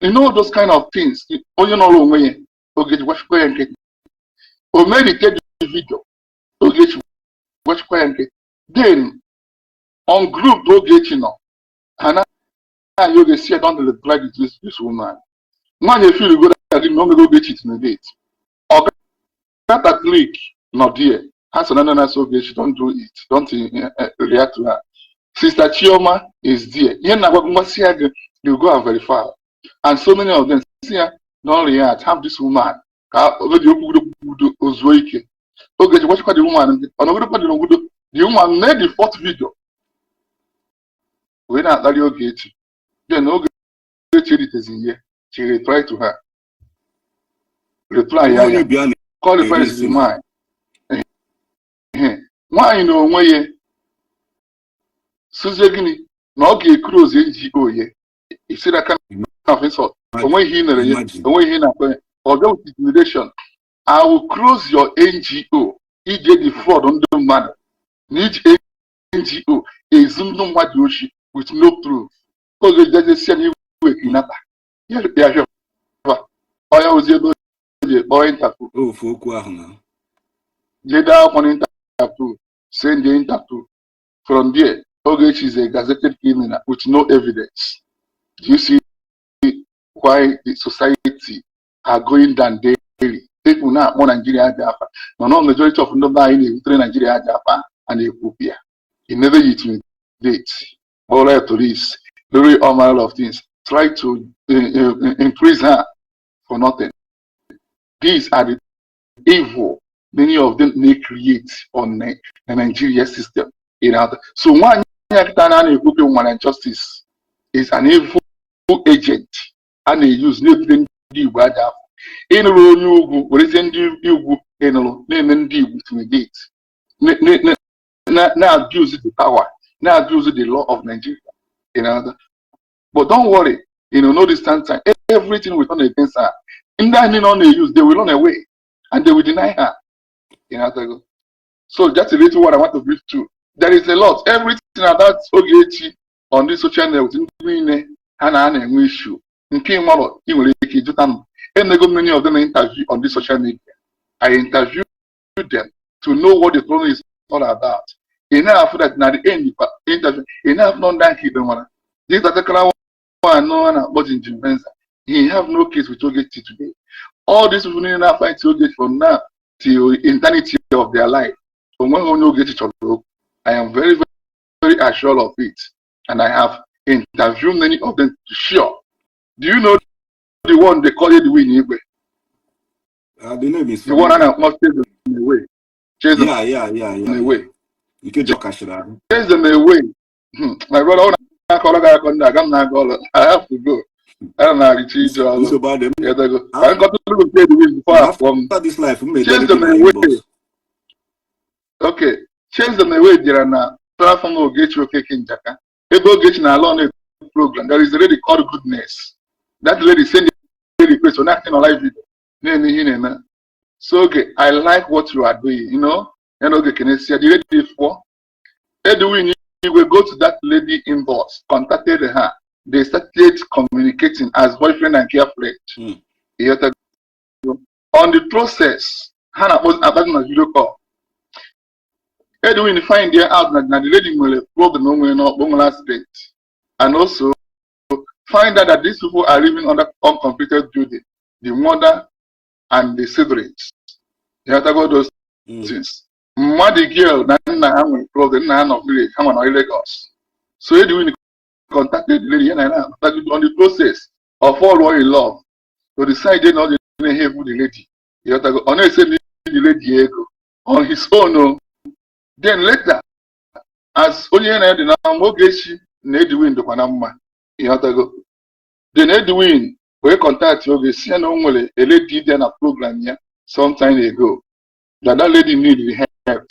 you know those kind of things. Onye nọrọ onwe ya, Ogechi gwachikwa ya nkịtị. O mee the third video, Ogechi gwachikwa ya nkịtị. Then on group Ogechi nọ, ha na-ayọ Ogechi si, "Don't reply to this woman." Nwaanyị efiligo that na omego Ogechi intimidate. Ọga Catholic nọ there, ha so na ndị na-asị Ogechi, "Don't do it, don't react to her." Sister Chioma is there. Ihe na-agwa gị, nwa si ya gị, you go and verify, and so many of them si ya, "Don't react, have this woman ka oge okwugodo kwugodo ozuo ike." Ogechi gwachikwa the woman nkịtị, ọ nọgidekwa dị n'ogodo. The woman mee the fourth video wee na-akparị Ogechi. Then Ogechi eritezi ihe, she reply to her, reply ya Onye ya bịa qualifies na-eri the isi. Nwanyị. Ehe. Nwaanyị na onwe ya sụzie gịnị na ọ ga-eclose NGO ya isiri aka of insult. Onweghị ihe ị mere ya. Imagine. Onweghị ihe ị na-akpọ ya, ọ bịa with intimidation, "I will close your NGO." Ije defraud ndị mmadụ na iji NGO ezu ndị mmadụ ochi with no proof. Oge jejesia na iwe kidnapper ya, ya hịọba ọya ozi ebe. Kpọọ Interpol. Ofu okwu ahụ na. Jee dee akwụkwọ na Interpol, send the Interpol. From there, Ogechi is a gazetted criminal with no evidence. Do you see why the society are going down daily? People na-akpọ Nigeria aja afa, mana ọ majority of ndị be anyị na-ebutere Nigeria aja afa a na-ekwu ya. He never intimidate, kpọrọ ya police, doing all manner of things, try to increase her for nothing. These are the evil many of them may create on the Nigeria system. So nwaanyị a kịta na na-ekwu okwu nwere justice is an evil agent a na-use na-ebute ndị Igbo aja afọ. Ịnụrụ onye ugwu, werezie ndị ugwu ịnụrụ na-eme ndị Igbo intimidate, na-abuse the power, na-abuse the law of Nigeria. But don't worry, no distant time, everything will turn against her. Ndị ahụ niile ọ na-use, they will run away and they will deny her. So that's a little what I want to brief to. There is a lot, everything about Ogechi on this social network ndị niile ha na na-enwe issue nke ịmarọ, ị nwere ike ịjụta m. Enego many of them interview on this social media. I interview them to know what the problem is all about. Ị na-afụ that na the end interview, ị na-afụ na ndị aka ikpe nwara. This particular one a na-akpọ Jinjin Venza, he have no case with Ogechi today. All these people niile na-fight Ogechi from now till eternity of their life, onweghị onye Ogechi chọrọ okwu. I am very, very assured of it, and I have interviewed many of them to sure. Do you know the one they call Edwin Igwe? The name is The one a na-akpọ Chase Them Away. Chase Them Yeah. Away. Nke jọkashiri ahụ. Chase Them Away. My brother, ọ na-akọrọ gị akọ ndị aga m na-aga ọrụ. I have to go. Ana m arịcha ije ọrụ. Nsogbu adị m. Yadago. Ka m kọtụrụ nke Edwin before afọ m. After this life, m Chase edere Them gị na Away. inbox. Okay. Chase Them Away bịara na platform Ogechi Okeke Njaka. Ebe Ogechi na-alụ on a program. There is a lady called Goodness. That lady send a request on acting on live video. Na-eme ihe ị na-eme. So okay, I like what you are doing. And okay, can you see the lady for Edwin Igwe go to that lady inbox, contacted her. They started communicating as boyfriend and girlfriend. Ịghọtago? On the process, ha na-akpọ akpọ na video call. Edwin find there out na the lady nwere problem, o nwere n'ọkpọ, nwere accident. And also find out that these people are living under uncompleted building, the mother and the siblings. Ịghọtago those things? Mmadụ girl na nna ha nwere problem, nna ha nọ village, ha nọ na Lagos. So Edwin contacted the lady, ya na ya na-akpagide. On the process of all in love to decide na ọ ga na-ehevu the lady. Ịghọtago? Ọ na-ese the lady ego on his own o. Then later, as onye na ya dị na mma, Ogechi na Edwin dịkwa na mma. Ịghọtago? Then Edwin wee contact Oge, si ya na o nwere a lady dị na program ya some time ago, that that lady need the help.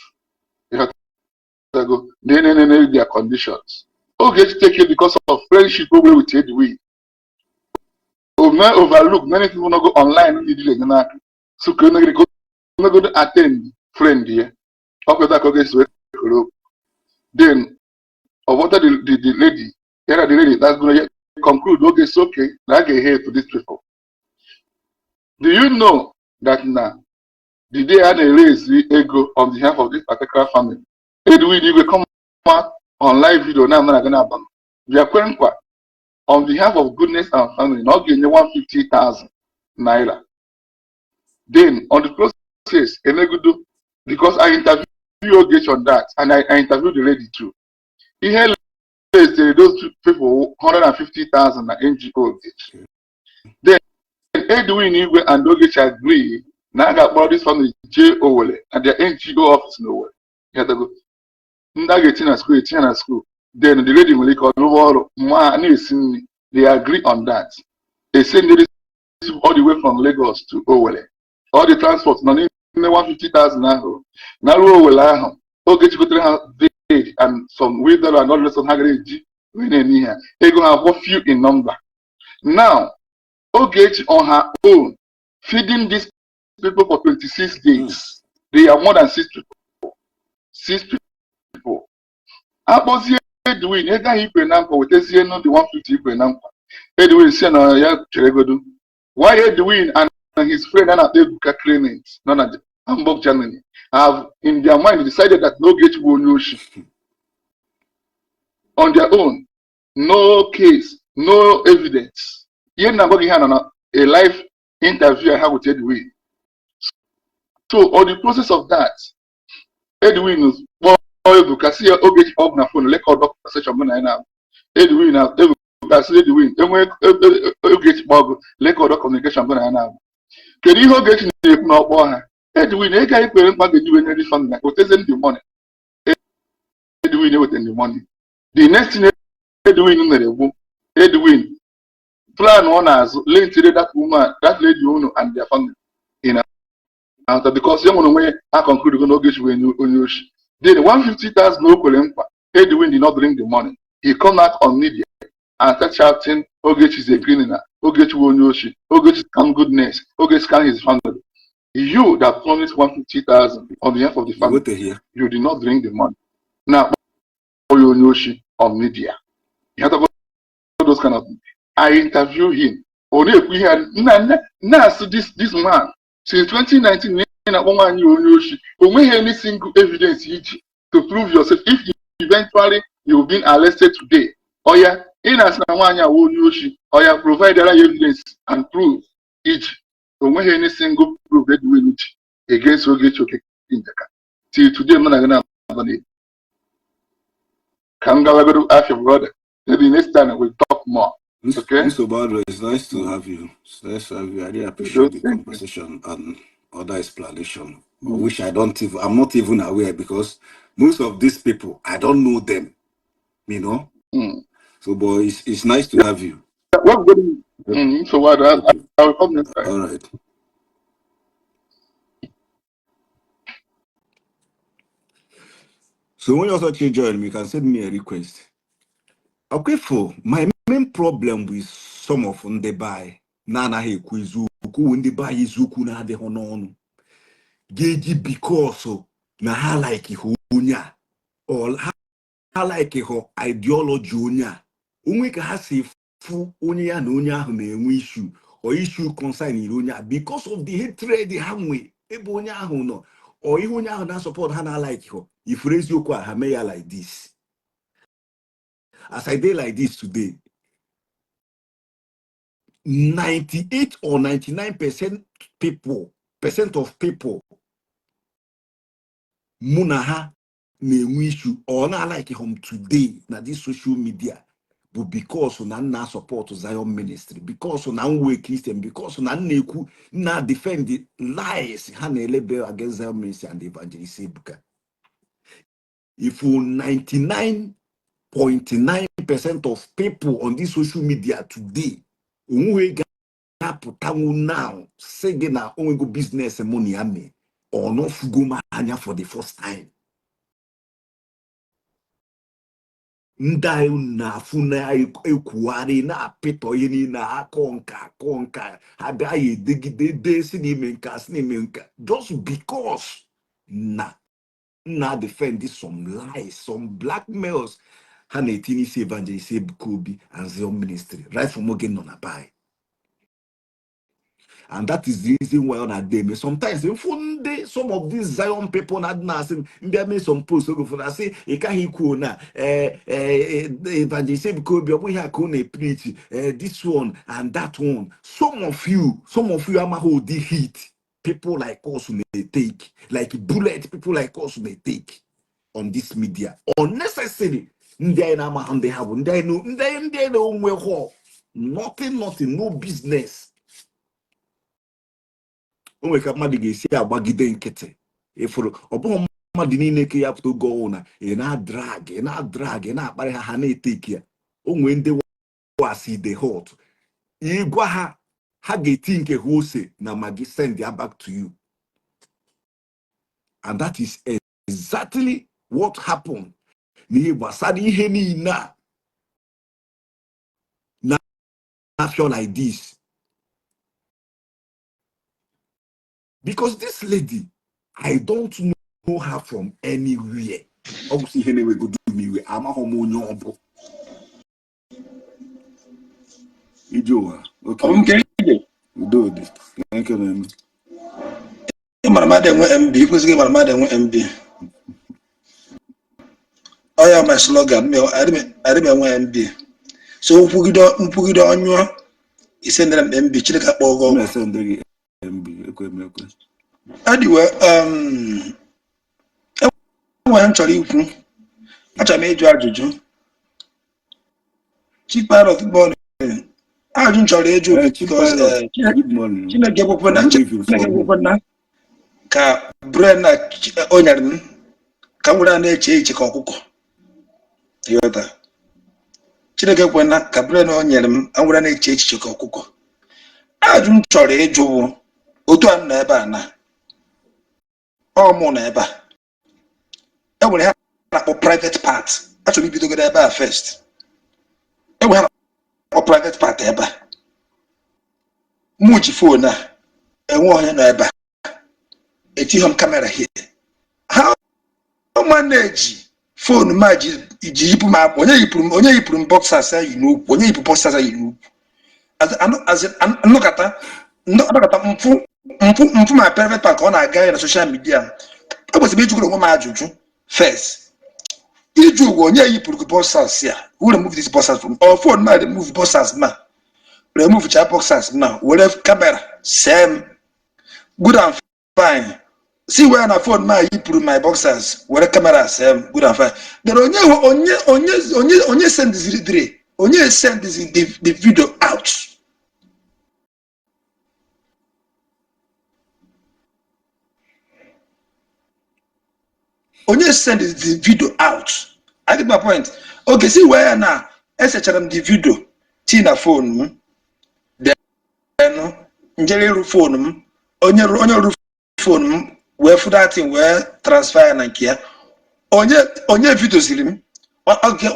Ịghọtago? Then their conditions. Ogechi take it because of friendship o nwere with Edwin. O may overlook many people no go online ndị dị enyemaka. So ka o megodo attend friend ya. Ọ kweta ka Ogechi wee koro okwu. Then ọ bọta the lady, ya na the lady that's gonna conclude Ogechi okay na a ga-ehe to these people. Do you know that na the day a na-erezi ego on behalf of this particular family, Edwin Igwe come out on live video na amara gana aba bịa kwe nkwa on behalf of Goodness and family na ọ ga-enye 150,000 naira? Then on the process emegudo, because I interview Ogechi on that and I interview the lady too, ihe raised those two people 150,000 na NGO Ogechi. Then Edwin Igwe and Ogechi agree na a ga-akpọrọ this family jee Owerri na their NGO office na Owerri. Ịghọtago? Ndị a ga-etinye na school, etinye na school. Then the lady nwere ike ọrụwa ọrụ ma na-esi nri. They agree on that. They send the all the way from Lagos to Owerri. All the transport nọ n'ime 150,000 ahụ. Na ruo Owerri ahụ, Ogechi gotere ha bed and some wheelbarrow and all the rest of ha gara eji wee na-eme ihe a. Ego ha bụ few in number. Now, Ogechi on her own feeding these people for 26 days. They are more than six people. Six people. Akpọzie Edwin, ego ahụ ikwe na nkwa, wetazie nụ the 150 ikwe na nkwa. Edwin si na ya cheregodu. Why Edwin and and his friend a na-akpọ Ebuka Clement nọ na Hamburg, Germany, have in their mind decided that na Ogechi bụ onye oshi on their own. No case, no evidence. Ihe m na-agwa gị, ihe a nọ na a live interview I have with Edwin. So on the process of that, Edwin kpọọ Ebuka, sị ya Ogechi kpọọ na phone, record conversation mụ na ya na Edwin na Ebuka, sị Edwin enwe Ogechi kpọọ gụ, record communication mụ na ya na. Kedu ihe Ogechi na-ekwu na ọkpọ ha? Edwin, ego anyị kwere mkpa ga-eji wee nye this family, weteze the money. Edwin eweta the money. The next thing Edwin mere bụ Edwin plan ọ na-azụ lentire that woman, that lady unu and their family in out, because ya nwere onwe ya a conclude go na Ogechi wee onye oshi. Then 150,000 o kwere nkwa, Edwin did not bring the money. He come out on media and start shouting, "Ogechi is a criminal, Ogechi bụ onye oshi, Ogechi scam goodness, Ogechi scam his family." You that promised 150,000 on behalf of the family, Weteghị ya. you did not bring the money. Na-akpọ ya onye oshi on media. You have to go those kind of things. I interview him. Ọ na-ekwu ihe a, nna nna na-asị this man since 2019 na-akpọ nwaanyị onye oshi, o nweghị any single evidence iji to prove yourself. If eventually you've been arrested today, oya, ị na-asị na nwaanyị a wụ onye oshi, oya, provide ya evidence and proof iji. O nweghị any single proof Edwin ji against Ogechi Okeke Njaka till today. Mụ na gị na-aba ka m gawagoro afia, brother. Maybe next time we'll talk more. Okay. Mr. Bado, it's nice to have you. It's nice to have you. I really appreciate the Thank you. conversation and other explanation, which I don't even, I'm not even aware, because most of these people, I don't know them. So, but it's nice to have you. Well, good. So what? I will come next time. All right. So when you also join me, you can send me a request. Okay, for my main problem with some of ndị be anyị na-anaghị ekwu eziokwu, ndị be anyị eziokwu na-adịghị n'ọnụ, ga-eji because na ha like ha onye a or ha like ha ideology onye a, onwe ka ha si fụ onye ya na onye ahụ na-enwe issue or issue concern iri onye a, because of the hatred ha nwe ebe onye ahụ nọ or ihe onye ahụ na-support ha na like ha, ifuru eziokwu a, ha mee ya like this. As I dey like this today, 98 or 99% people percent of people mụ na ha na-enwe issue or na like him today na this social media bụ because na nna support Zion Ministry, because na m wee Christian, because na m na-ekwu na defend the lies ha na-elebe against Zion Ministry and Evangelist Ebuka. If 99.9% of people on this social media today onweghị ga-apụtanwu now sị gị na onwego business mụ na ya mee ọ nọfugo m anya for the first time, ndị anyị na-afụ na-ekwugharị na-apịtọ ihe niile, akọ nka akọ nka, ha bịa ya edegide dee si n'ime nka si n'ime nka, just because na na defend some lies, some blackmails ha na-etinye isi Evangelist Ebuka Obi and Zion Ministry right from oge nọ na bai. And that is the reason why ọ na-adị eme sometimes mfu ndị some of these Zion people na-adị na-asị m mbịa mee some post oge ụfọdụ asị ị kaghị ikwu na Evangelist Ebuka Obi ọ bụghị a ka ọ na-epreach, this one and that one. Some of you amaghị ụdị hit people like us may take, like bullet people like us may take on this media unnecessary. Ndị anyị na-amaghị ndị ha bụ, ndị anyị ndị anyị na-onwe họ nothing, nothing, no business. O nwere ka mmadụ ga-esi agbagide nkịtị ịfụrụ ọ bụghị mmadụ niile ka ya pụta oge ọwụ na ị na-adrag, ị na-adrag, ị na-akparị ha, ha na-eteki ya. O nwee ndị wasi the hot ịgwa ha, ha ga-eti nke ha ose na magi send ya back to you. And that is exactly what happened n'ihe gbasara ihe niile a na-afịọ like this, because this lady, I don't know her from anywhere. Ọ bụ ihe na-ewegodu m iwe, amaghị m onye ọ bụ. Ije ụwa, okay. Ọ bụ nke ije. Udo. Chukwudi, ekene m. Ị mara mmadụ enwe MB, ị kwesịghị ịmara mmadụ enwe MB. Ọ ya my slogan, adị m enwe MB. So nkwugide nkwugide ọnyụọ isendere m MB, Chineke akpọ gị M ọkụ. na-esende gị MB, ekwe m ekwe. Anyway, enwere m chọrọ ikwu, achọrọ m ịjụ ajụjụ. Chief Pilot, good morning. Ajụjụ m chọrọ ịjụ Hey, Chief because Pilot, Chineke good morning. Chineke ekwekwe na I don't know if you Chineke saw me. ekwekwe na ka brain na o nyere m ka m were na-eche eche ka ọkụkọ, ịghọta? Chineke ekwena ka brain o nyere m ka m were na-eche echiche ka ọkụkọ. Ajụ m chọrọ ịjụ bụ, otu a m nọ ebe a na ọ mụ nọ ebe a, e nwere ihe a na-akpọ private part. Achọrọ m ibidogoro ebe a first. E nwere ihe a na-akpọ private part ebe a. Mụ ji phone a, enwe onye nọ ebe a, etighị m camera here. Ha manage phone ma ji ji yipụ m akwa. Onye yipụrụ m, onye yipụrụ m boxers yi n'ukwu, onye yipụ boxers yi n'ukwu. Nnọkọta nnọkọta mfụ mfụ mfụ ma private part ka ọ na-aga ya na social media. Ekwesịrị m ịjụgoro onwe m ajụjụ first. Iju ụgwọ, onye yipụrụ gị boxers ya? Who remove this boxers from or phone ma remove boxers, ma remove cha boxers, ma were camera see m? Good and fine. See where na phone ma yipụrụ my boxers, were camera see m, good and fine. Then onye onye onye onye onye sendiziri dire, onye sendiziri the video out? Onye send the video out? I get my point. Okay, see where na esechara m the video tii na phone m, then njere ịrụ phone m, onye onye rụ phone m wee fụ that thing, wee transfer ya na nke ya. Onye onye videoziri m? Okay,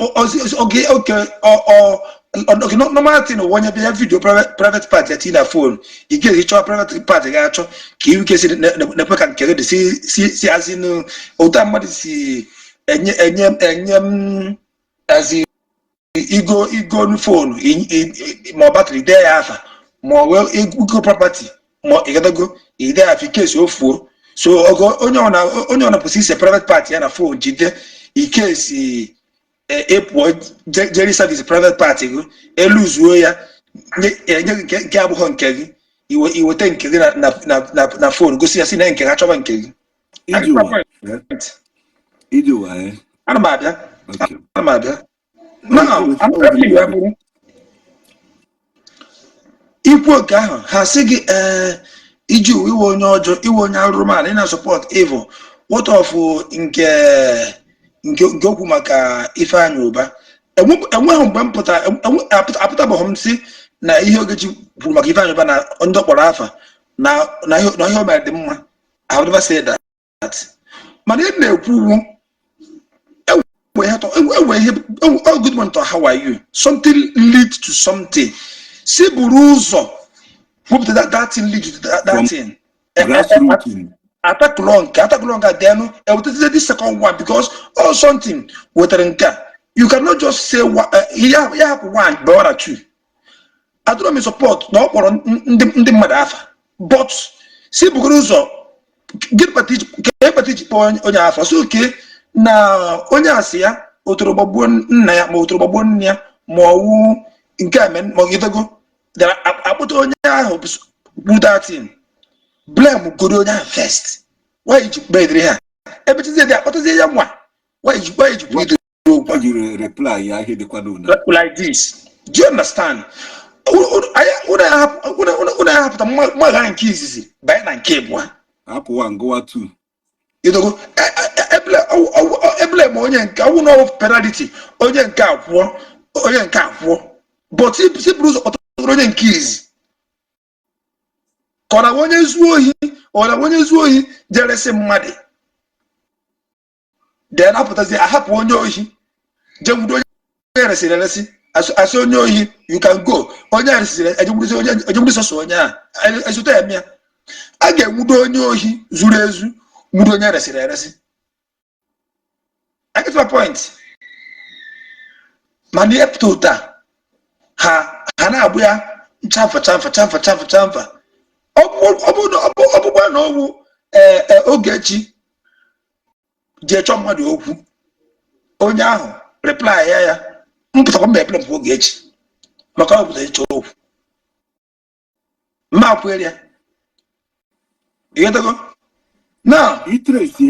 okay, normal thing, onye bịa video private part ya tii na phone, ị ga-esi chọọ private part ga-achọ ka iwu kesi na-ekwe ka nke gị dị si si si azinu otu a mmadụ si enye enye enye m azi igo igo phone ma ọ battery dee ya afa, ma ọ wee igo property, ma ịgadago ide afa ikesi ofuo. So ogo onye ọ na kwụsị ise private part ya na phone jide ikesi ịpụọ jeri service private part gị eluzuo ya, enye gị nke abụghị nke gị, iweta nke gị na phone gosi ya si na nke ha chọba nke gị. I get Ije my ụwa, eh? point. Ije ụwa, eh? Ana m abịa. Okay. Ana m abịa. Now, Oh, another thing ya bụrụ ikwu oke ahụ, ha sị gị ee, iji uwe iwe onye ọjọọ, iwe onye arụrụmanụ, ị na-support evil. What of nke okwu maka Ifeanyị Ụba? Enweghị mgbe m pụtara apụtabeghị m si na ihe Ogechi kwuru maka Ifeanyị Ụba na ndị ọ kpọrọ afa na ihe o mere dị mma. I have never said that. Mana ị na-ekwu wu enwe ihe oh, good morning to, how are you? Something lead to something. Si buru ụzọ wepụta that thing lead to that From thing. grassroots. Atakụlọ nke denụ ewetazie the second one, because all something wetara nke a. You cannot just say ya hapụ one but two. Adọrọ m support na ọ kpọrọ ndị mmadụ afa, but si bugoro ụzọ gịnị kpata iji ka ekpata iji kpọọ onye afa so oke na onye asị ya otoro gbagbuo nna ya, ma otoro gbagbuo nne ya, ma ọwụ nke a ma ọ gidego akpụta onye ahụ kwu that thing, blame goro onye ahụ first. Why iji kpediri ha ebechizie dị akpọtazie ya nwa? Why iji kwuo okwu O jiri reply ya ihe dịkwa n'ụna. Like this, do you understand? Unu ahapụta mmagha nke izizi banye na nke abụọ. Hapụ one, gụwa two. Idogo ebule ma onye nke ọwụ na ọwụ penalty, onye nke akwụọ, onye nke akwụọ, but si buru ụzọ kpọtara onye nke izi ka ọ na onye zuo ohi, ọ na onye zuo ohi jeresi mmadụ, then apụtazi ahapụ onye ohi jee nwudo onye eresịrị eresi, asị onye ohi, "You can go." Onye eresịrị ejegburuzi onye ejegburuzi sọsọ onye a esote eme ya. A ga-enwudo onye ohi zuru ezu, nwudo onye eresịrị eresi. I get my point. Mana ihe pụta ụta ha na-agbụ ya chamfa chamfa chamfa chamfa chamfa. Ọ bụkwa na ọwụ ee Ogechi jee chọọ mmadụ okwu, onye ahụ reply ya, ya mpụtakwa mba epere mpụ Ogechi, maka ọ bụla ịchọ okwu mma akwere ya. Ịghọtago now? Itresi.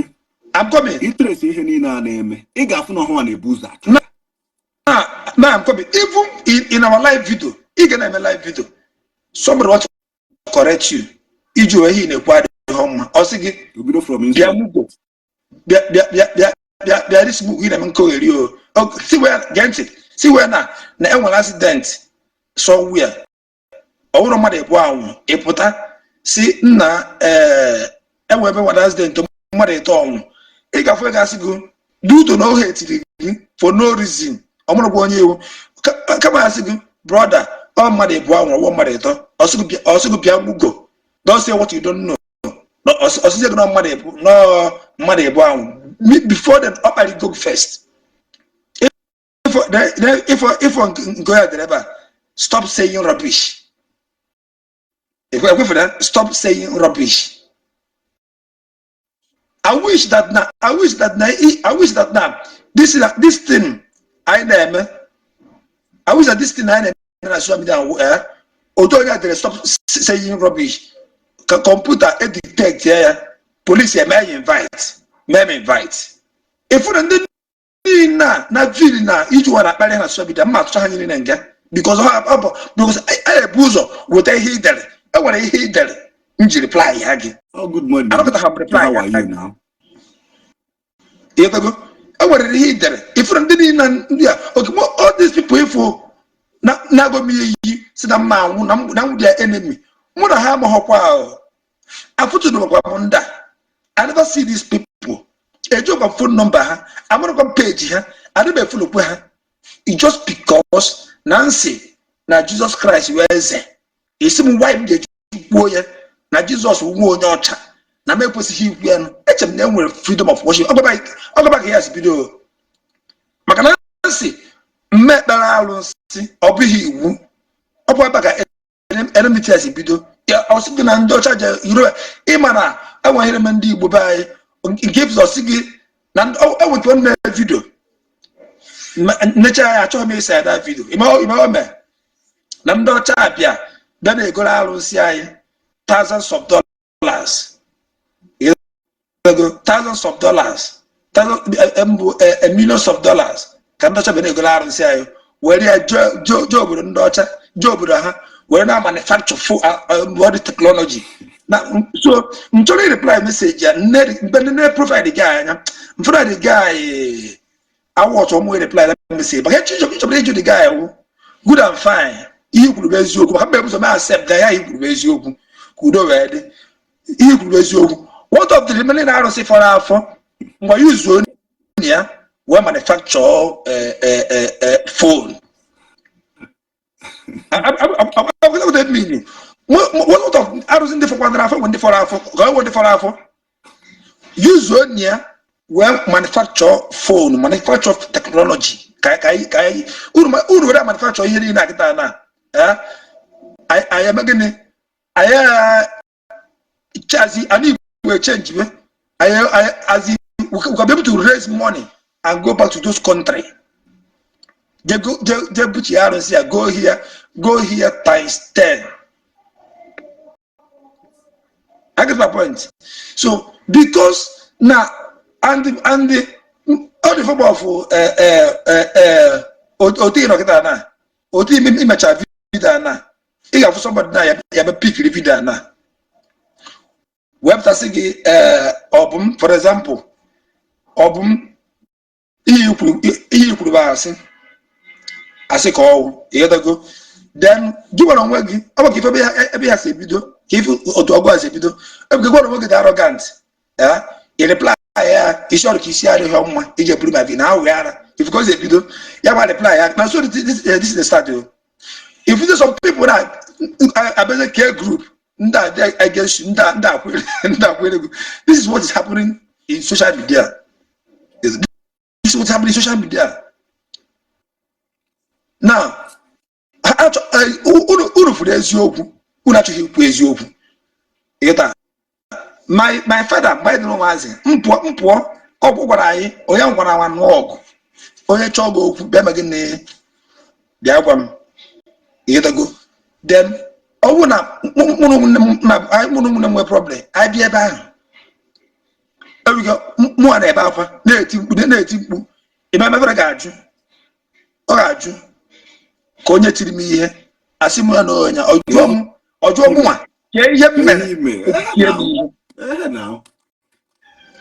I'm coming. Itresi ihe niile a na-eme, ị ga-afụ na ọhụwa na-ebu ụzọ achọ. Now I'm coming. Even in our live video, ị ga na-eme live video, somebody want to correct you, iji wee ihe ị na-ekwu adịghị mma, ọ sị gị obido from bịa insult. Mugo, bịa, bịa, bịa, bịa, bịa, bịa, this mugu ị na-eme nkogheri o. Si wee gee ntị, si wee na enwere accident somewhere, ọ bụrụ mmadụ ebu anwụ, ịpụta si nna ee enwe ebe nwere accident, mmadụ ịtọ ọnwụ, ị ga-afụ ị ga-asị gị duto na ohe etiri gị for no reason. Ọ mụrụkwa onye iwu kama asị gị, "Brother, ọ mmadụ ebu anwụ, ọwụ mmadụ ịtọ." Ọsị gị bịa mugo, don't say what you don't know. Ọsịsị gị na mmadụ ebu nọọ mmadụ ebu anwụ. Before then, ọ kpara go first. Ifo nke onye dere ebe a, "Stop saying rubbish." Ekwefere, "Stop saying rubbish." I wish that now this thing anyị na-eme, I wish that this thing anyị na-eme na social media, otu onye dere "Stop saying rubbish," ka kọmputa edetect ya, police eme ya invite, mee m invite. Ịfụ na ndị niile a na vili na iji ụwa na-akparị ha na social media, mma atụcha ha niile nga, because ọ bụ because anyị ebu ụzọ weta ihe i dere. E nwere ihe i dere m ji reply ya gị. Oh, good morning. Anọkọta ha reply How ya are you now? Ịghọtago? E nwere ihe i dere. Ifuru ndị niile ndị a, okay, all these people ifụ na-agọ m iyi si na mma anwụ na m their enemy, mụ na ha amaghọkwa ahụ, afụtụdụkwa m ndị a. I never see these people. Ejikwa m phone number ha, amarakwa m page ha, adịbe efolokwe ha. It just because na nsị na Jizọs Kraịst wee eze esi m why m ga-eji kwuo ya na Jizọs nwe onye ọcha na m ekwesịghị ikwu ya nụ. Eche m na e nwere freedom of worship. Ọgaba ka ya si bido, maka na nsị mme ekpere arụsị ọ bụghị iwu. Ọ bụ ebe ka enmity si bido. Ya ọ sị gị na ndị ọcha je Europe, ịma na enweghị eme ndị Igbo be anyị nke ịfụzọ sị gị na enwekwa nne video nnecha ya, achọghị m ịsa ya da video. Ime o mee na ndị ọcha abịa bịa na-egoro arụsị anyị thousands of dollars. Ego thousands of dollars, mbụ millions of dollars ka ndị ọcha bịa na-egoro arụsị anyị, were ya jee obodo ndị ọcha, jee obodo ha, were na manufacture body technology na. So m chọrọ reply message ya mgbe nne profile gị anya mfụna the guy awụ ọtọ mụ reply that message, maka ịchọrọ ịjụ the guy wụ good and fine, ihe kwuru bụ eziokwu, maka mgbe ụzọ m accept ya, ihe kwuru bụ eziokwu, ka udo wee dị. Ihe kwuru bụ eziokwu. What of the remaining arụsị fọrọ afọ mgbe yuzuo ya wee manufacture phone? What of arụsị ndị fọkwadara afọ, nwe ndị fọrọ afọ, ka ọ nwe ndị fọrọ afọ, yuzuo ya wee manufacture phone, manufacture technology, ka anyị uru were manufacture ihe niile akịta na anyị eme gịnị? Anyị chazi anyị Igbo change we anyị as we can be able to raise money and go back to those country, je buchi arụsị ya, go here, go here times 10. I get my point. So because na and the all the form of otu ị nọkịta na otu imecha video na ị ga-afụ somebody na ya be pikiri video na wepụtasị gị ọ bụ m, for example, ọ bụ m ihe ikwuru bụ asị asị ka ọwụ. Ịghọtago? Then gị gwara onwe gị, ọ bụ ka ife ebe ya si ebido, ka ife otu ọgụ a si ebido ebe gị gwara onwe gị dị arrogant ya, ị reply ya isi ọrụ ka isi adịghị mma iji eburu ma vi na awụ ara if ka o si ebido ya gba reply ya na. So this is the start o. If you some people na abịazi kee group ndị a against you, ndị akwere gị. This is what is happening in social media. This is what's happening in social media now. Unu fụrụ eziokwu, unu achọghị ikwu eziokwu. Ịghọta? My father, mgbe anyị dị n'ụmụazị, mpụọ mpụọ, ọ gwara anyị, onye gwara nwa nụọ ọgụ, onye chọọ gị okwu, bịa ma gịnị, bịa gwa m. Ịghọtago? Then ọ bụrụ na mụ na ụmụnne m na anyị, mụ na ụmụnne m nwee problem, anyị bịa ebe ahụ enweghị mụ a na-ebe akwa, na-eti mkpu, na-eti mkpu. Ebe mebere ga-ajụ, ọ ga-ajụ ka onye tiri m ihe, asị m ya na onye ọjụọ m, ọjụọ mụnwa kee ihe m mere. Ihe mere. O tie m ihe. Ehe, now.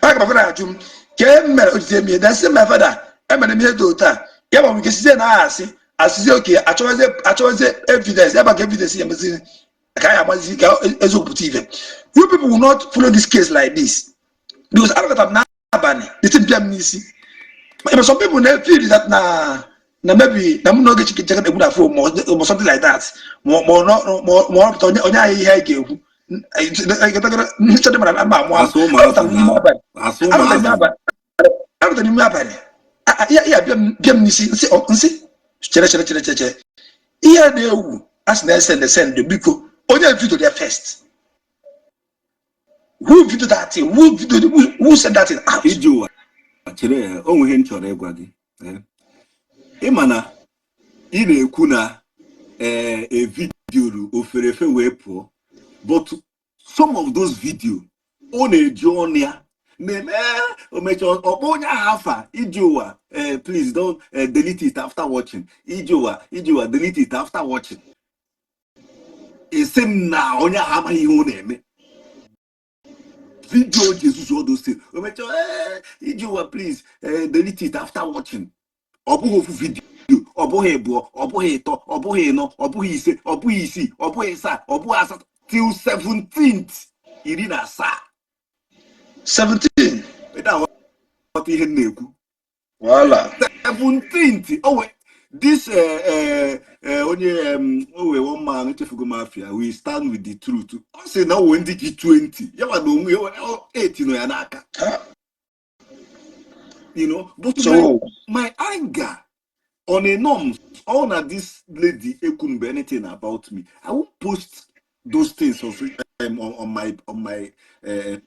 Ọ ga father ajụ m kee m mere o ji tie m ihe. Then sị my father, emere m ihe dị otu a. Ya ma nke sizie na aha asị asịzie oke, achọwazie achọwazie evidence ebe a ka evidence ya emezi ka anyị amazi ka eziokwu pụta ife. You people will not follow this case like this because anọkọta m n'abalị, the thing bịa m n'isi. But some people na feel that na maybe na mụ na oge chike cheke na-ekwu na phone ma something like that, ma ọ pụta onye anyị ihe anyị ga-ekwu nchọdị mara ama amụ. Asụ ụmụazị na asụ ụmụazị. Anọta n'ime abalị, ya bịa m n'isi, nsị nsị, chere, chere, chere, chere, chere. Ihe a na-ewu a sị na esend send, biko, onye video there first? Who video that thing? Who video? Who send that thing out? Iji ụwa chere, o nwe ihe m chọrọ ịgwa gị. Ịma na ị na-ekwu na ee, e videoru oferefe wee pụọ, but some of those video ọ na-eji ọnụ ya na-eme, o mechaa ọkpọ onye ahụ afa. Iji ụwa, please don't delete it after watching. Iji ụwa, iji ụwa, delete it after watching. Esi m na onye ahụ amaghị ihe ọ na-eme. Video ji ezuzu all those things. O mechaa, iji ụwa, please delete it after watching. Ọ bụghị ofu video, ọ bụghị ịbụọ, ọ bụghị ịtọ, ọ bụghị ịnọ, ọ bụghị ise, ọ bụghị isii, ọ bụghị asaa, ọ bụghị asatọ, till 17th, 17. 17. Ị na-aghọta ihe m na-ekwu? Wala. 17th. O we this onye o wee one man, echefugo m afia, we stand with the truth. Ọ sị na o wee ndị ji 20 ya ma na onwe ya 8 nọ ya n'aka. Ha. But So my anger on a norms, all na this lady ekwunbe anything about me, I won't post those things on my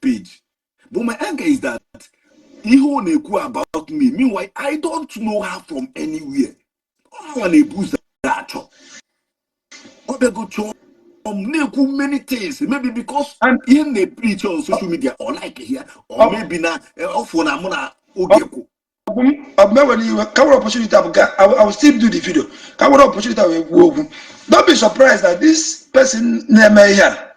page. But my anger is that ihe ọ na-ekwu about me, meanwhile I don't know her from anywhere. Ọ na-ebu ụzọ achọ, ọ bịago chọọ m, na-ekwu many things, maybe because And ihe m na-preach on social media or like here or maybe na ọ fụ na mụ na oge kwụ. Ọ bụ mewere iwe ka nwere opportunity abụ ga I will still do the video ka nwere opportunity wee kwuo okwu. Don't be surprised that this person na-eme ihe a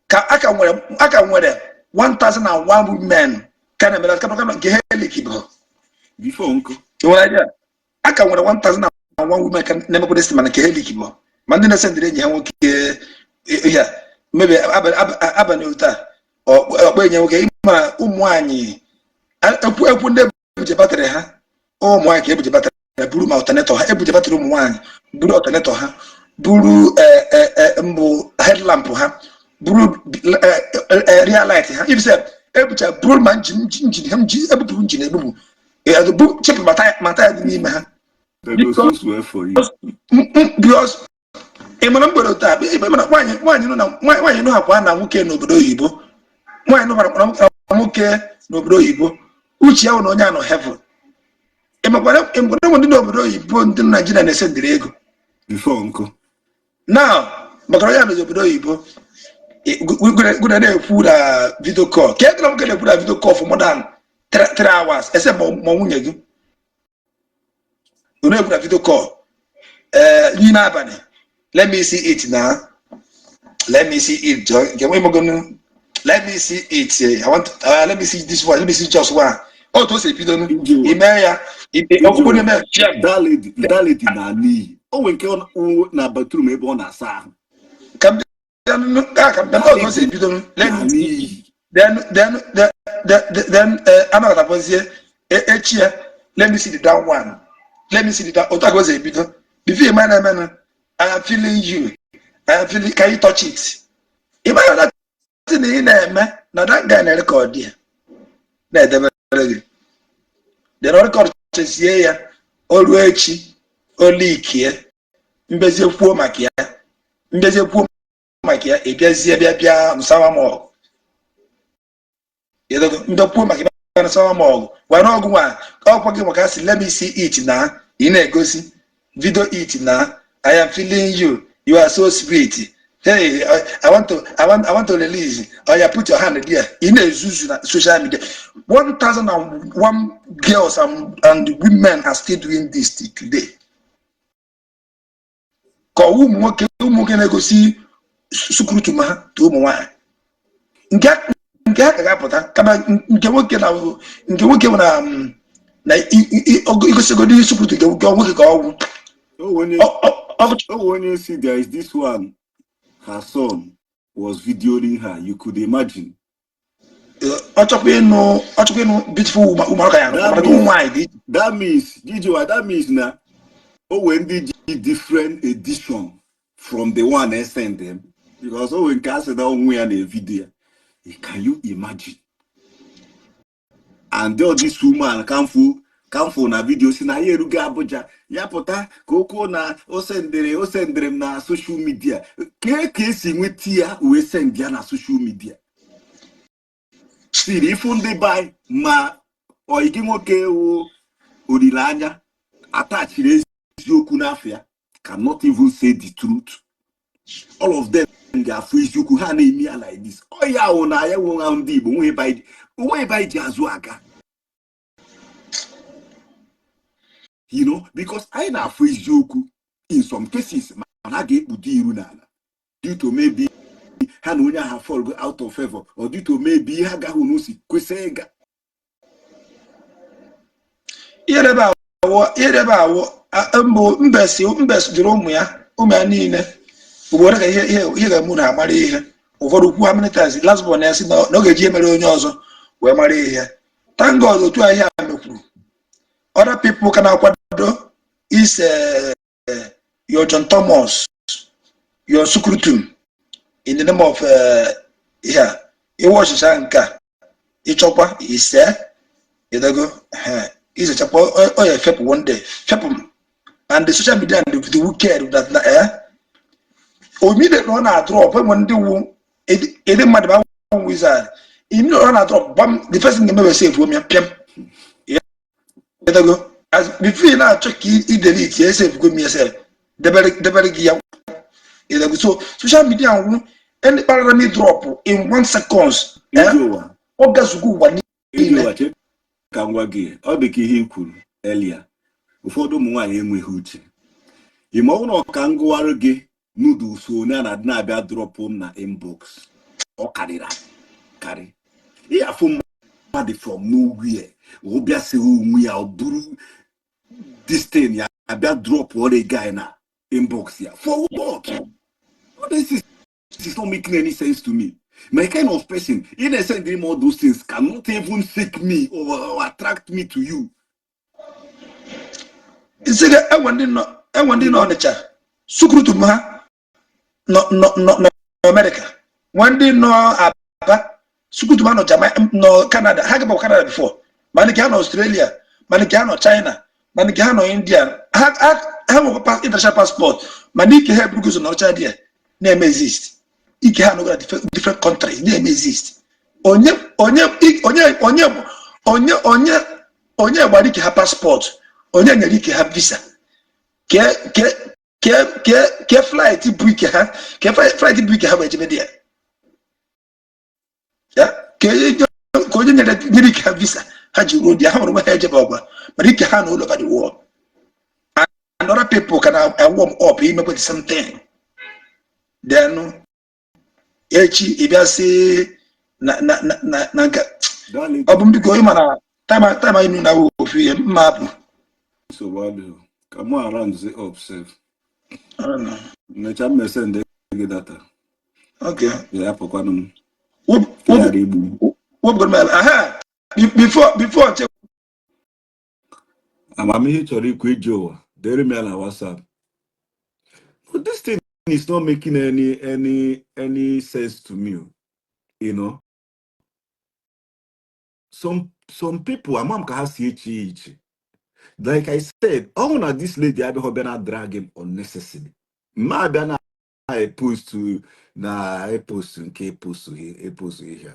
ka aka nwere 1001 women ka na-emere kama nke ha eliki bụ. Before nkụ. Ị nwere idea? Aka nwere 1001 women ka na-emekwa this, mana nke ha eliki bụ ma ndị na-esendịrị enyi ha nwoke ihe a maybe abalị otu a, ọkpọ enyi ya nwoke. Ịmara ụmụ nwaanyị ekwu ekwu, ndị ebuje battery ha, ụmụ nwaanyị ka ebuje battery, buru ma alternator ha, ebuje battery ụmụ nwaanyị, buru alternator ha, buru mbụ headlamp ha, buru rear light ha, ibise ebucha, buru ma engine ha, ebupụrụ engine ebupụ, chepụ ma taya dị n'ime ha. They go so swear for you. Because ị mara mgbede taa, ị mara nwaanyị nọ na nwaanyị nọ akwa na nwoke n'obodo oyibo, nwaanyị nọ na nwoke n'obodo oyibo, uche ya wụ na onye anọ heaven. Ị makwara ịmakwara ndị n'obodo oyibo, ndị Naijiria na-esendịrị ego. Before nkụ. Now maka onye anọ n'obodo oyibo, gụna na-ekwu na video call, ka ekele nwoke na-ekwu na video call for more than 3 hours, ese ma nwunye gị ụ na-ekwu na video call ee n'ime abalị. Let me see it now, let me see it. Nke nwe imegonu, let me see it. I want let me see this one, let me see just one. Otu o si ebido Iji ụwa. ime ya ọkpụkpụ na-eme fiam. That lady na n'iyi. O nwere nke na bathroom ebe ọ na-asa ahụ. Ka m bịa ka m bịa, otu o si ebido, let Na me see. n'iyi. Then anọkọtakwazie echi ya, let me see the down one, let me see the down. Otu aka o si ebido. Before ịma na-emenụ, I am feeling you, I am feeling, can you touch it? Ịma na that thing ị na-eme na that guy na-erecord ya, na-edebere gị. Then ọ record chezie ya, o ruo echi, o likie, mbezie kwuo maka ya, mbezie kwuo maka ya, ị bịazie bịa bịa nsawa m ọgụ. Ịdogo ndị kwuo maka ebe na ma ọgụ gwa na ọgụ nwa ọkwa gị maka asị, "Let me see it." Na ị na-egosi video it na "I am feeling you, you are so sweet, hey, I want to release." Oh yeah, put your hand there. Ị na-ezuzu na social media. 1001 girls and women are still doing this till today. Ka ọwụ ụmụ nwoke na-egosi sukurutu ma ha to ụmụ nwaanyị nke ha ka ga-apụta, kama nke nwoke na nke nwoke bụ na igosigodi sukurutu nke nwoke ka ọgwụ. Oh, when you see there is this one, her son was videoing her. You could imagine. Ọ chọkwa ịnụ beautiful woman, ụmụaka ya That maka ụmụ nwaanyị dị. That means, GGY, that means na oh, when did different edition from the one I sent them? Because oh, when cast down we and a video, can you imagine? And all this woman come for na video si na ya erugo Abuja, ya pụta ka o kwuo na o sendere m na social media. Kee ka esi nweta ya wee send ya na social media? Siri ifu ndị be ma oyi gị nwoke wụ olileanya attachiri eziokwu n'afọ ya cannot even say the truth. All of them ga-afụ eziokwu, ha na-eme ya like this. Ọ ya wụ na ya wụ ha ndị Igbo onwe ebe anyị ji azụ aga, because anyị na-afụ eziokwu in some cases, mana a ga-ekpudo iru n'ala due to maybe ha na onye ahụ fall out of favor or due to maybe ihe agaghị n'osi kwesị ịga. Ihe debe awụ mbụ mbesi mbesi jụrụ ụmụ ya niile ugboro ka ihe ga-eme na amara ihe ụfọdụ kwu. How many times last born ya sị na ọ ga-eji emere onye ọzọ wee mara ihe. Thank God, otu a ihe a mekwuru, other people ka na-akwado is your John Thomas, your Sukrutum in the name of ihe a iwe ọchịcha nke a ịchọkwa ise ịdago izechakwa ọ ya efepụ one day, fepụ m. And the social media and the wicked that na immediately ọ na-adrop, enwe ndị wu ịdị mmadụ bụ awụ wizard. Immediately ọ na-adrop, gbam, the first thing ga-emewe save omia pịam ịdago. As before ị na-achọ ka ị delete ya, save go m ya sef, debere gị ya ịdago. So social media nwụ ndị kparara m drop in one seconds. Ije ụwa. Ọ gazugo ụwa Ije niile. Ụwa, che ka m gwa gị, ọ dị ka ihe i kwuru earlier, ụfọdụ ụmụ nwaanyị enweghị uche. Ị ma ọ bụrụ na ọ ka m gụwarụ gị nudes onye a na-adị na-abịa drop m na inbox, ọ karịrị akarị. Ihe afụ mmadụ from nowhere, ọ bịa sịrị onwe ya, ọ bụrụ this thing ya abịa drop ọrịa guy na inbox ya, for what? All this is not making any sense to me. My kind of person in a sending all those things cannot even seek me or attract me to you. Isi ga enwe ndị nọ Ọnịcha, sukurutum ha nọ Amerịka, nwe ndị nọ Aba, sukurutum ha nọ Jamaica, nọ Canada, ha gabakwa Canada before, mana nke ha nọ Australia, mana nke ha nọ China, mana nke ha nọ India, ha nwekwa international passport, mana ike ha eburugo ụzọ nọrọcha dị ya na-eme exist. Ike ha nọgara different countries na-eme exist. Onye gbara ike ha passport? Onye nyere ike ha visa? Ke flight bụ ike ha, ke flight bụ ike ha wee jebe dị ya ya ka onye nyere ike ha visa ha ji ruo dị ya? Ha nwere onwe ha ejebe ọgwa, mana ike ha na all over the world, and other people can warm up imekwa the same thing. Then echi ị bịa sị na nke Darling, ọ bụ mbiko. Ịma na time anyị na awụ ofu ihe mma apụ. Nsogbu adịghị, ka mụ around up sef. I don't know. Mechaa m send gị data. Okay. Ya apụkwanụ m ka ghara igbu m. Wepụgoro m ebe aha before che. Amamihe ị chọrọ ikwu ije ụwa, dere m ya na WhatsApp. But this thing is not making any sense to me. Some people, ama m ka ha si eche ya iche. Like I said, ọ hụ na this lady abịaghị bịa na drag him unnecessarily, mma abịa na post na post nke post post ihe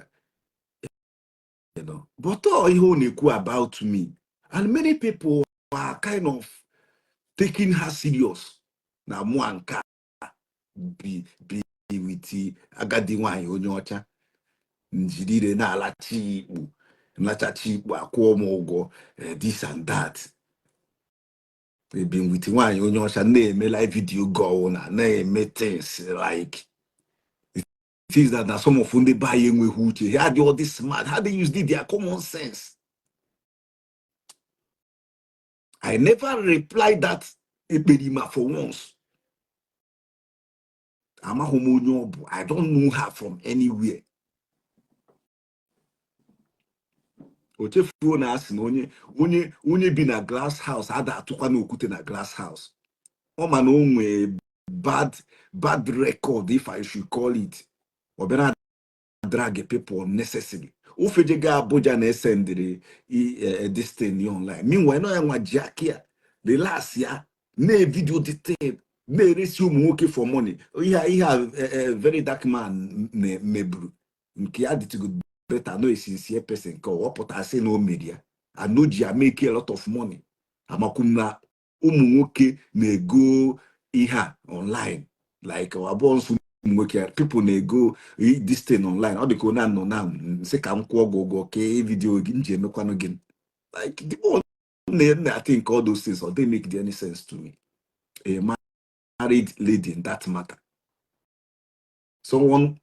a. nọ, but ọ ihe ọ na-ekwu about me, and many people are kind of taking her serious na mụ a nke a bi bi with agadi nwanyị onye ọcha njirire na-alachi ikpu nlachachi ikpu akwụọ m ụgwọ, this and that. Ebi m with nwaanyị onye ọcha na-eme live video go na na-eme things like things that na some of ndị be anyị enweghị uche ha dị all this smart, how they use their common sense. I never reply that ekperima for once. Amaghị m onye ọ bụ. I don't know her from anywhere. O chefuo na asị na onye onye onye bi na glass house ada atụkwa n'okwute na glass house. Ọ ma na o nwee bad bad record, if I should call it. Ọ bịara drag people unnecessarily. Ofejega Abuja na-esendịrị this thing online. Meanwhile, nọ ya nwa ji aka ya relax ya na-evideo the thing na-eresi ụmụ nwoke for money. Ihe a very dark man meburu nke ya dịtụgo better, no a sincere person ka ọ pụta sị na o mere ya and o ji ya make a lot of money. Amakwu m na ụmụ nwoke na-ego ihe a online, like abụọ nsọ ụmụ nwoke, people na-ego this thing online. Ọ dị ka onye anọ na nsị ka m kwụọ gị ụgwọ ka video gị m ji emekwanụ gị, like the one na I think all those things, or they make any sense to me, a married lady in that matter. Someone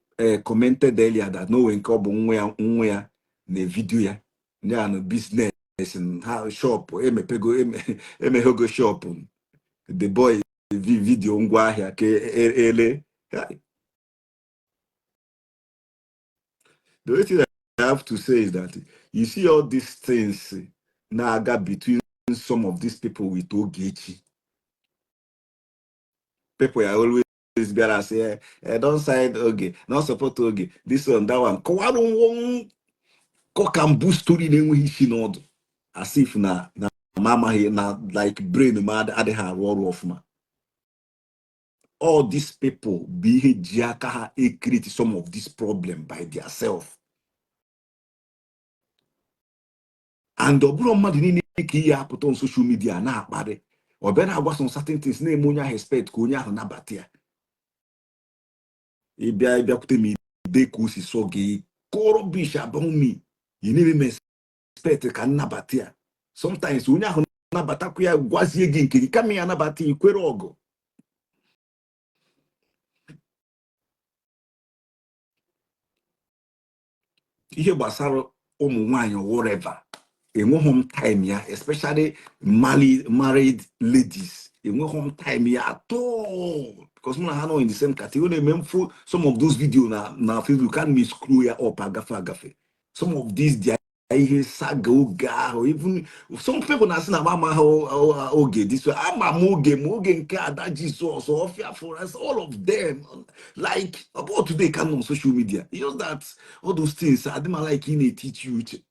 commented earlier that no nke ọ bụ nwa ya na video ya ya na business ha shop emepego emeghego shop, the boy video ngwaahịa ka ele. The only thing I have to say is that you see all these things na-aga between some of these people with Ogechi. People are always bịara say, don't side Oge, don't support Oge, this one, that one. Kọwara one cock and bull story na-enweghị isi n'ọdụ, as if na na ma amaghị na like brain m adịghị arụ ọrụ ọfụma. All these people bụ ihe ji aka ha create some of this problem by their self. And ọ bụrụ mmadụ niile ka ihe apụta on social media na-akparị, ọ bịa na-agwa some certain things na-eme onye ahụ expect ka onye ahụ nabata ya. Ịbịa ịbịakwute m ide ka o si sọ gị kọọ rubbish about me, you na-eme m expect ka nnabata ya. Sometimes onye ahụ nabatakwa ya gwazie gị nke gị, kama ya anabata ya ikwere ọgụ. Ihe gbasara ụmụ nwanyị whatever, enweghị m time ya, especially married ladies, enweghị m time ya at all, because mụ na ha nọ in the same category. Na-eme mfu some of those video na Facebook can me screw ya up agafe agafe. Some of these their ihe saga oge ahụ, even some people na-asị na m amaghị oge this way. Ama m oge ma oge nke Ada Jizọs Ọfịa Forest, all of them, like about today ka nọ on social media. It's just that all those things adị m like ị na-etichi uche.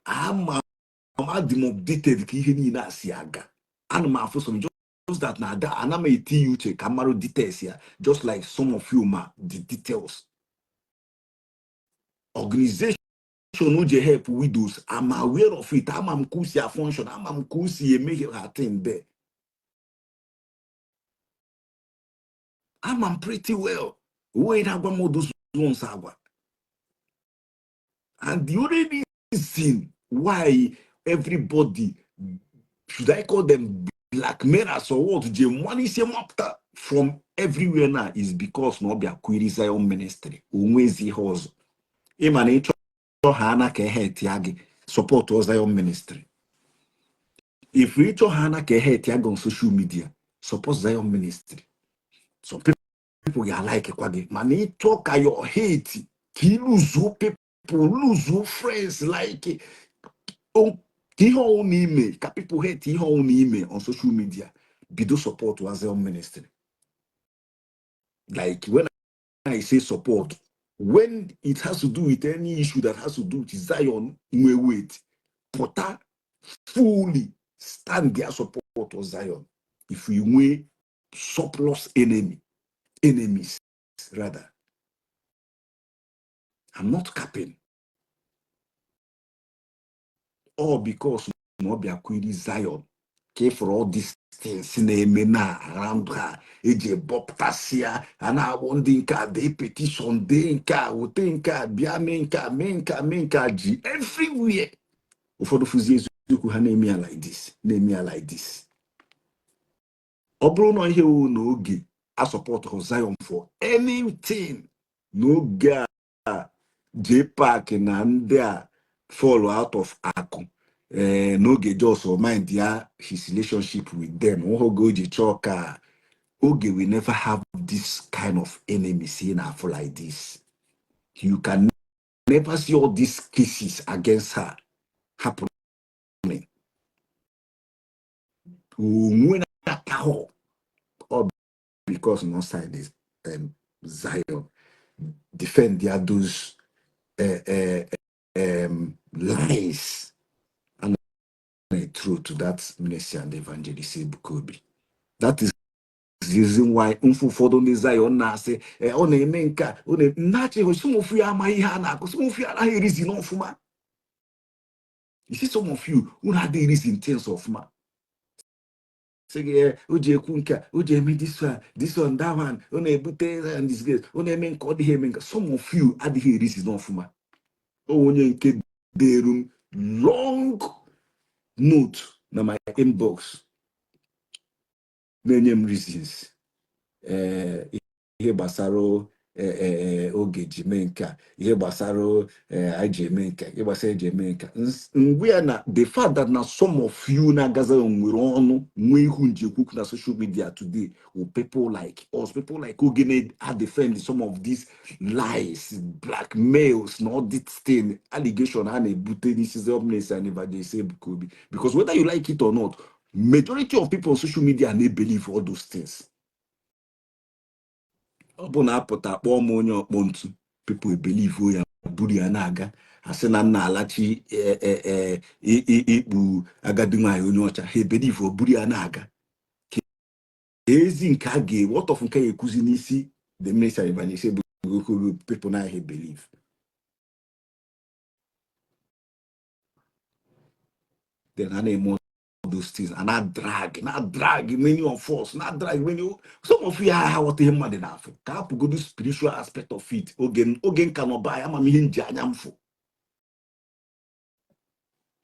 Ama m adị m updated ka ihe niile a si aga. Ana m afụ some, just that na ada ana m eti ya uche ka m mara details ya, just like some of you ma the details. Organization ji help widows, I'm aware of it. Ama m ka o si function, ama m ka o si eme ha thing there. Ama m pretty well. Onye na-agwa m those ones agwa. And the only reason why everybody, should I call them blackmailers or what, ji mmalise mapụta from everywhere now is because na ọ bịa kwiri Zion ministry, onwezi ihe ọzọ. Ịma na ịchọ ha ana ka ehe etia gị support Zion ministry. If ịchọ ha ana ka ehe etia gị on social media, support Zion ministry. Some people ga-like kwa gị, mana ịchọ ka your hate ka ị lose people, lose friends, like ka ihe ọnwụ n'ime ka people hate ihe ọnwụ n'ime on social media, bido support Zion ministry. Like when I say support, when it has to do with any issue that has to do with Zion, nwe wait, pụta fully stand their support for Zion. If we nwee surplus enemies rather, I'm not capping. All because na ọ bịa kwiri Zion ka ị fụrụ all these things na-eme na around ha eji bọpụtasịa a na-agbọ ndị nke a dee petition, dee nke a, wete nke a, bịa mee nke a, mee nke a, mee nke a, ji everywhere. Ụfọdụ fụzi eziokwu, ha na-eme ya like this, na-eme ya like this. Ọ bụrụ na ihe wụ na oge a support Zion for anything n'oge a, JPAC na ndị a fall out of akụ ee n'oge, just mind ya his relationship with them, oge o ji chọọ ka oge, we never have this kind of enemy seeing afọ like this. You can never see all these cases against her happening. Onwe na-atahụ all because no side is Zion defend their those lies and through to that ministry and evangelist Ebuka Obi. That is the reason why mfu ụfọdụ ndị Zion na-asị, "Eh, ọ na-eme nke a, ọ na na-achịghị." Some of you amaghị ihe a na-akụ. Some of you anaghị erizi n'ọfụma. You see, some of you, unu adịghị reason things ọfụma. Sị gị, "Eh, o ji ekwu nke a, o ji eme this one, this one, that one, ọ na-ebute and disgrace, ọ na-eme nke, ọ dịghị eme nke." Some of you adịghị erizi n'ọfụma. O onye nke deru m long note na my inbox na-enye m reasons, ihe gbasara oge ji mee nke a, ihe gbasara anyị ji eme nke a, ihe gbasara eji eme nke a. Ngwa ya na the fact that na some of you na-agaza nwere ọnụ nwee ihu nji ekwu na social media today with people like us, people like oge na-defend some of these lies, blackmails na all this thing, allegation ha na-ebute n'isi Zion and Evangelist Ebuka Obi, because whether you like it or not, majority of people on social media na-believe all those things. Ọ bụ na apụta kpọọ m onye ọkpọ ntu, people believe ya, buru ya na-aga, asị na nna alachi ikpu agadi nwaanyị onye ọcha, ha ebelieve o, buru ya na-aga. Ka ezi nke a ga what of nke ya ekuzi n'isi the minister evangelist Ebuka Obi, people na ha believe. Then ha na-eme all those things and na drag, na drag many of us, na drag many. Some of you ha aghọta ihe mmadụ na-afụ ka hapụgodu spiritual aspect of it. Oge nka nọba ya, ama m ihe nji anya m fụ,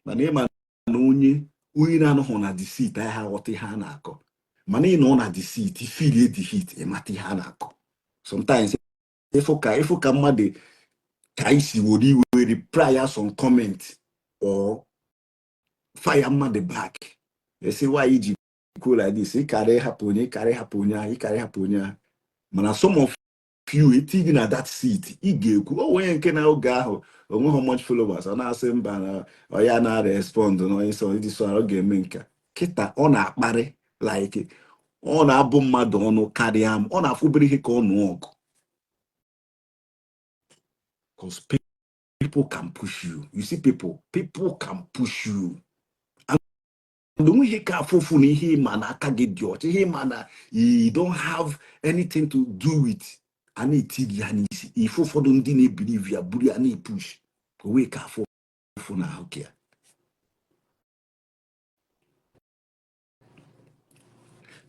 mana ịma na onye na-anọghị na the seat anyị aghọta ihe a na-akọ, mana ị nọ na the seat, feel the heat, ịmata ihe a na-akọ. Sometimes ịfụ ka mmadụ ka anyị si were iwe reply ya some comment or fire mmadụ back, esi why iji kwuo like this, ịkara ịhapụ onye, ịkara ịhapụ onye ahụ, ịkara ịhapụ onye ahụ. Mana some of you eti gị na that seat, ị ga-ekwu o onye nke na oge ahụ onweghị much followers, ọ na-asị mba na ọ ya na-respond na onye sọ ịdị so ọ ga-eme nka. Kịta ọ na-akparị like ọ na-abụ mmadụ ọnụ karịa m, ọ na-afụ obere ihe ka ọ nụọ ọgụ, because people can push you. You see, people can push you, and onwe ihe ka afụ ụfụ na ihe ịma na aka gị dị ọcha, ihe ịma na you don't have anything to do with, a na-eti gị ya n'isi. Ife ụfọdụ ndị na-ebelieve ya, buru ya na-epush onwe ka afụ ụfụ na ahụ ya.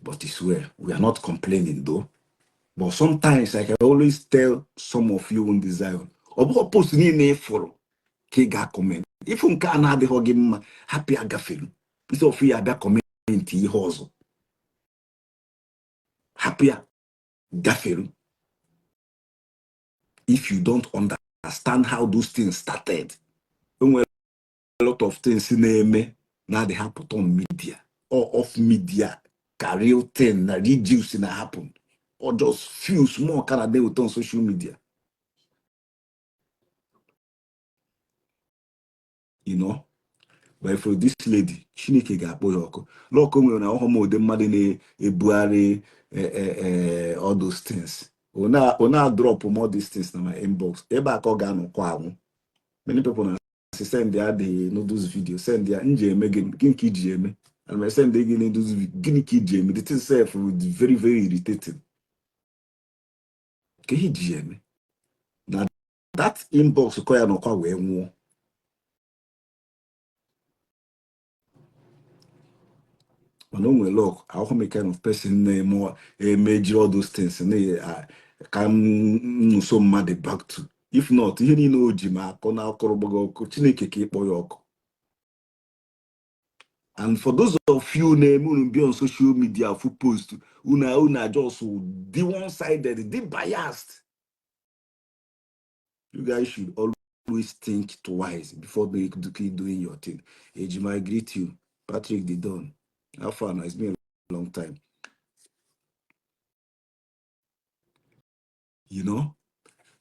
But it's well, we are not complaining though. But sometimes, like I always tell some of you in Zion, ọ bụghị post niile ị fụrụ ka ị ga-comment. Ifu nke a na-adịghị gị mma, hapụ ya gafere. Isi ofu ya abịa comment ihe ọzọ, hapụ ya gafere. If you don't understand how those things started, o nwere a lot of things na-eme na-adịghị apụta on media or off media ka real thing na real juice na happen, or just few small kind of dey on social media. But for this lady, Chineke ga-akpọ ya ọkụ. Lọkụ nwere na ọhụm ụdị mmadụ na-ebugharị all those things. Ọ na-drop more these things na my inbox ebe a ka ọ ga-anọkwa anwụ. Many people na asị send ya the noodles video, send ya nji eme gịnị, gịnị ka iji eme, and I send gị noodles video, gịnị ka iji eme. The thing sef is very very irritating. Ka ihe iji eme na that inbox kọ ya nọkwa wee nwụọ. Mana o nwere luck, ahụ m kind of person na-eme emejiri all those things na ka m nso mmadụ back to. If not, ihe niile o ji ma akọ na akọrọ gbago ọkụ, Chineke ka ịkpọ ya ọkụ. And for those of you na-eme unu be on social media fu post unu, unu just dị one sided, dị biased, you guys should always think twice before doing your thing. Ejima, I greet you. Patrick the Don, how far now? It's been a long time.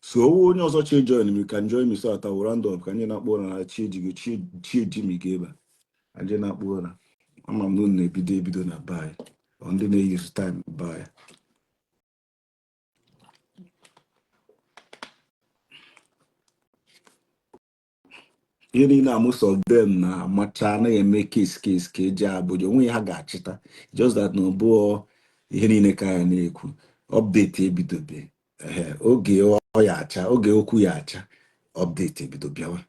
So onye ọzọ chi join me, you can join me so that I will round up. Ka anyị na-akpọ ụra na chi ejigo chi chi eji m ike ebe a. Anyị na-akpọ ụra, ama m na unu na-ebido ebido na bye. Ọ ndị na-use time bye. Ihe niile a, most of them na-amacha na-eme case case ka eji Abuja onwe ha ga-achịta, just that na ọ bụọ ihe niile ka ya na-ekwu update ebidobe. Ehe, oge ọ ya acha, oge okwu ya acha, update ebido bịawa.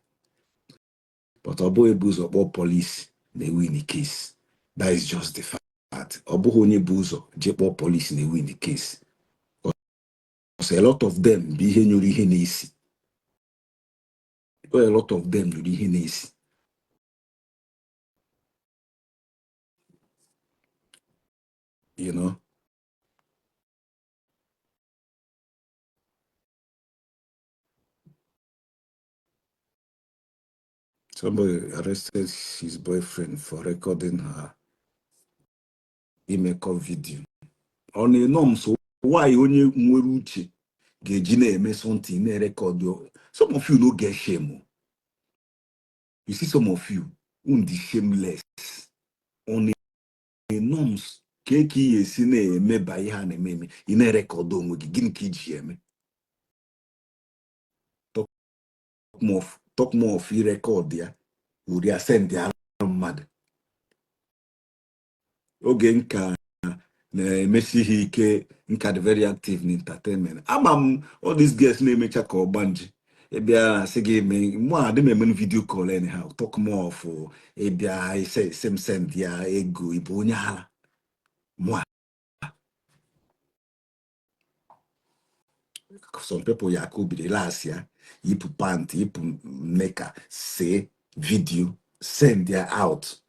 But ọ bụghị ebu ụzọ kpọọ police na-ewin case. That is just the fact. Ọ bụghị onye bụ ụzọ jee kpọọ police na-ewin case, because a lot of them bụ ihe nyụrụ ihe na-esi. A lot of them nyụrụ ihe na-esi. Somebody arrested his boyfriend for recording her imekọ video. Ọ na-enọ m so why onye nwere uche ga-eji na-eme something na-erecord. Some of you no get shame o. You see, some of you unu dị shameless. Ọ na-enọ m ka eke ị esi na-emeba ihe a na-eme eme, ị na-erecord onwe gị. Gịnị ka iji eme? Talk more of irecord ya wuri ya send ya mmadụ. Oge nka na-emesi ihe ike, nka dị very active na entertainment. Ama m all these girls na-emecha ka ọgbanje ịbịa asị gị mee mụ adị m eme video call anyhow, talk more of ịbịa ise m send ya ego. Ịbụ onye ara mụ. Some people ya aka obiri las ya yipụ pant, yipụ neka, see video, send ya out.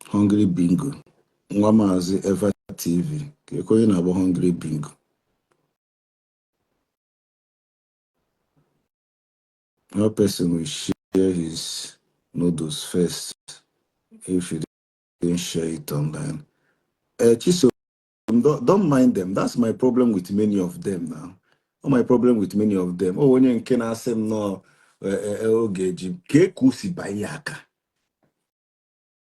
Hungry Bingo, nwa Maazị Eva TV, ka ekwe onye na-agba Hungry Bingo. No person will share his noodles first if you didn't share it online. Chisom, don't mind them. That's my problem with many of them now. Oh, my problem with many of them. Oh, onye nke na-asị m nọọ oge ji ka ka o si banye aka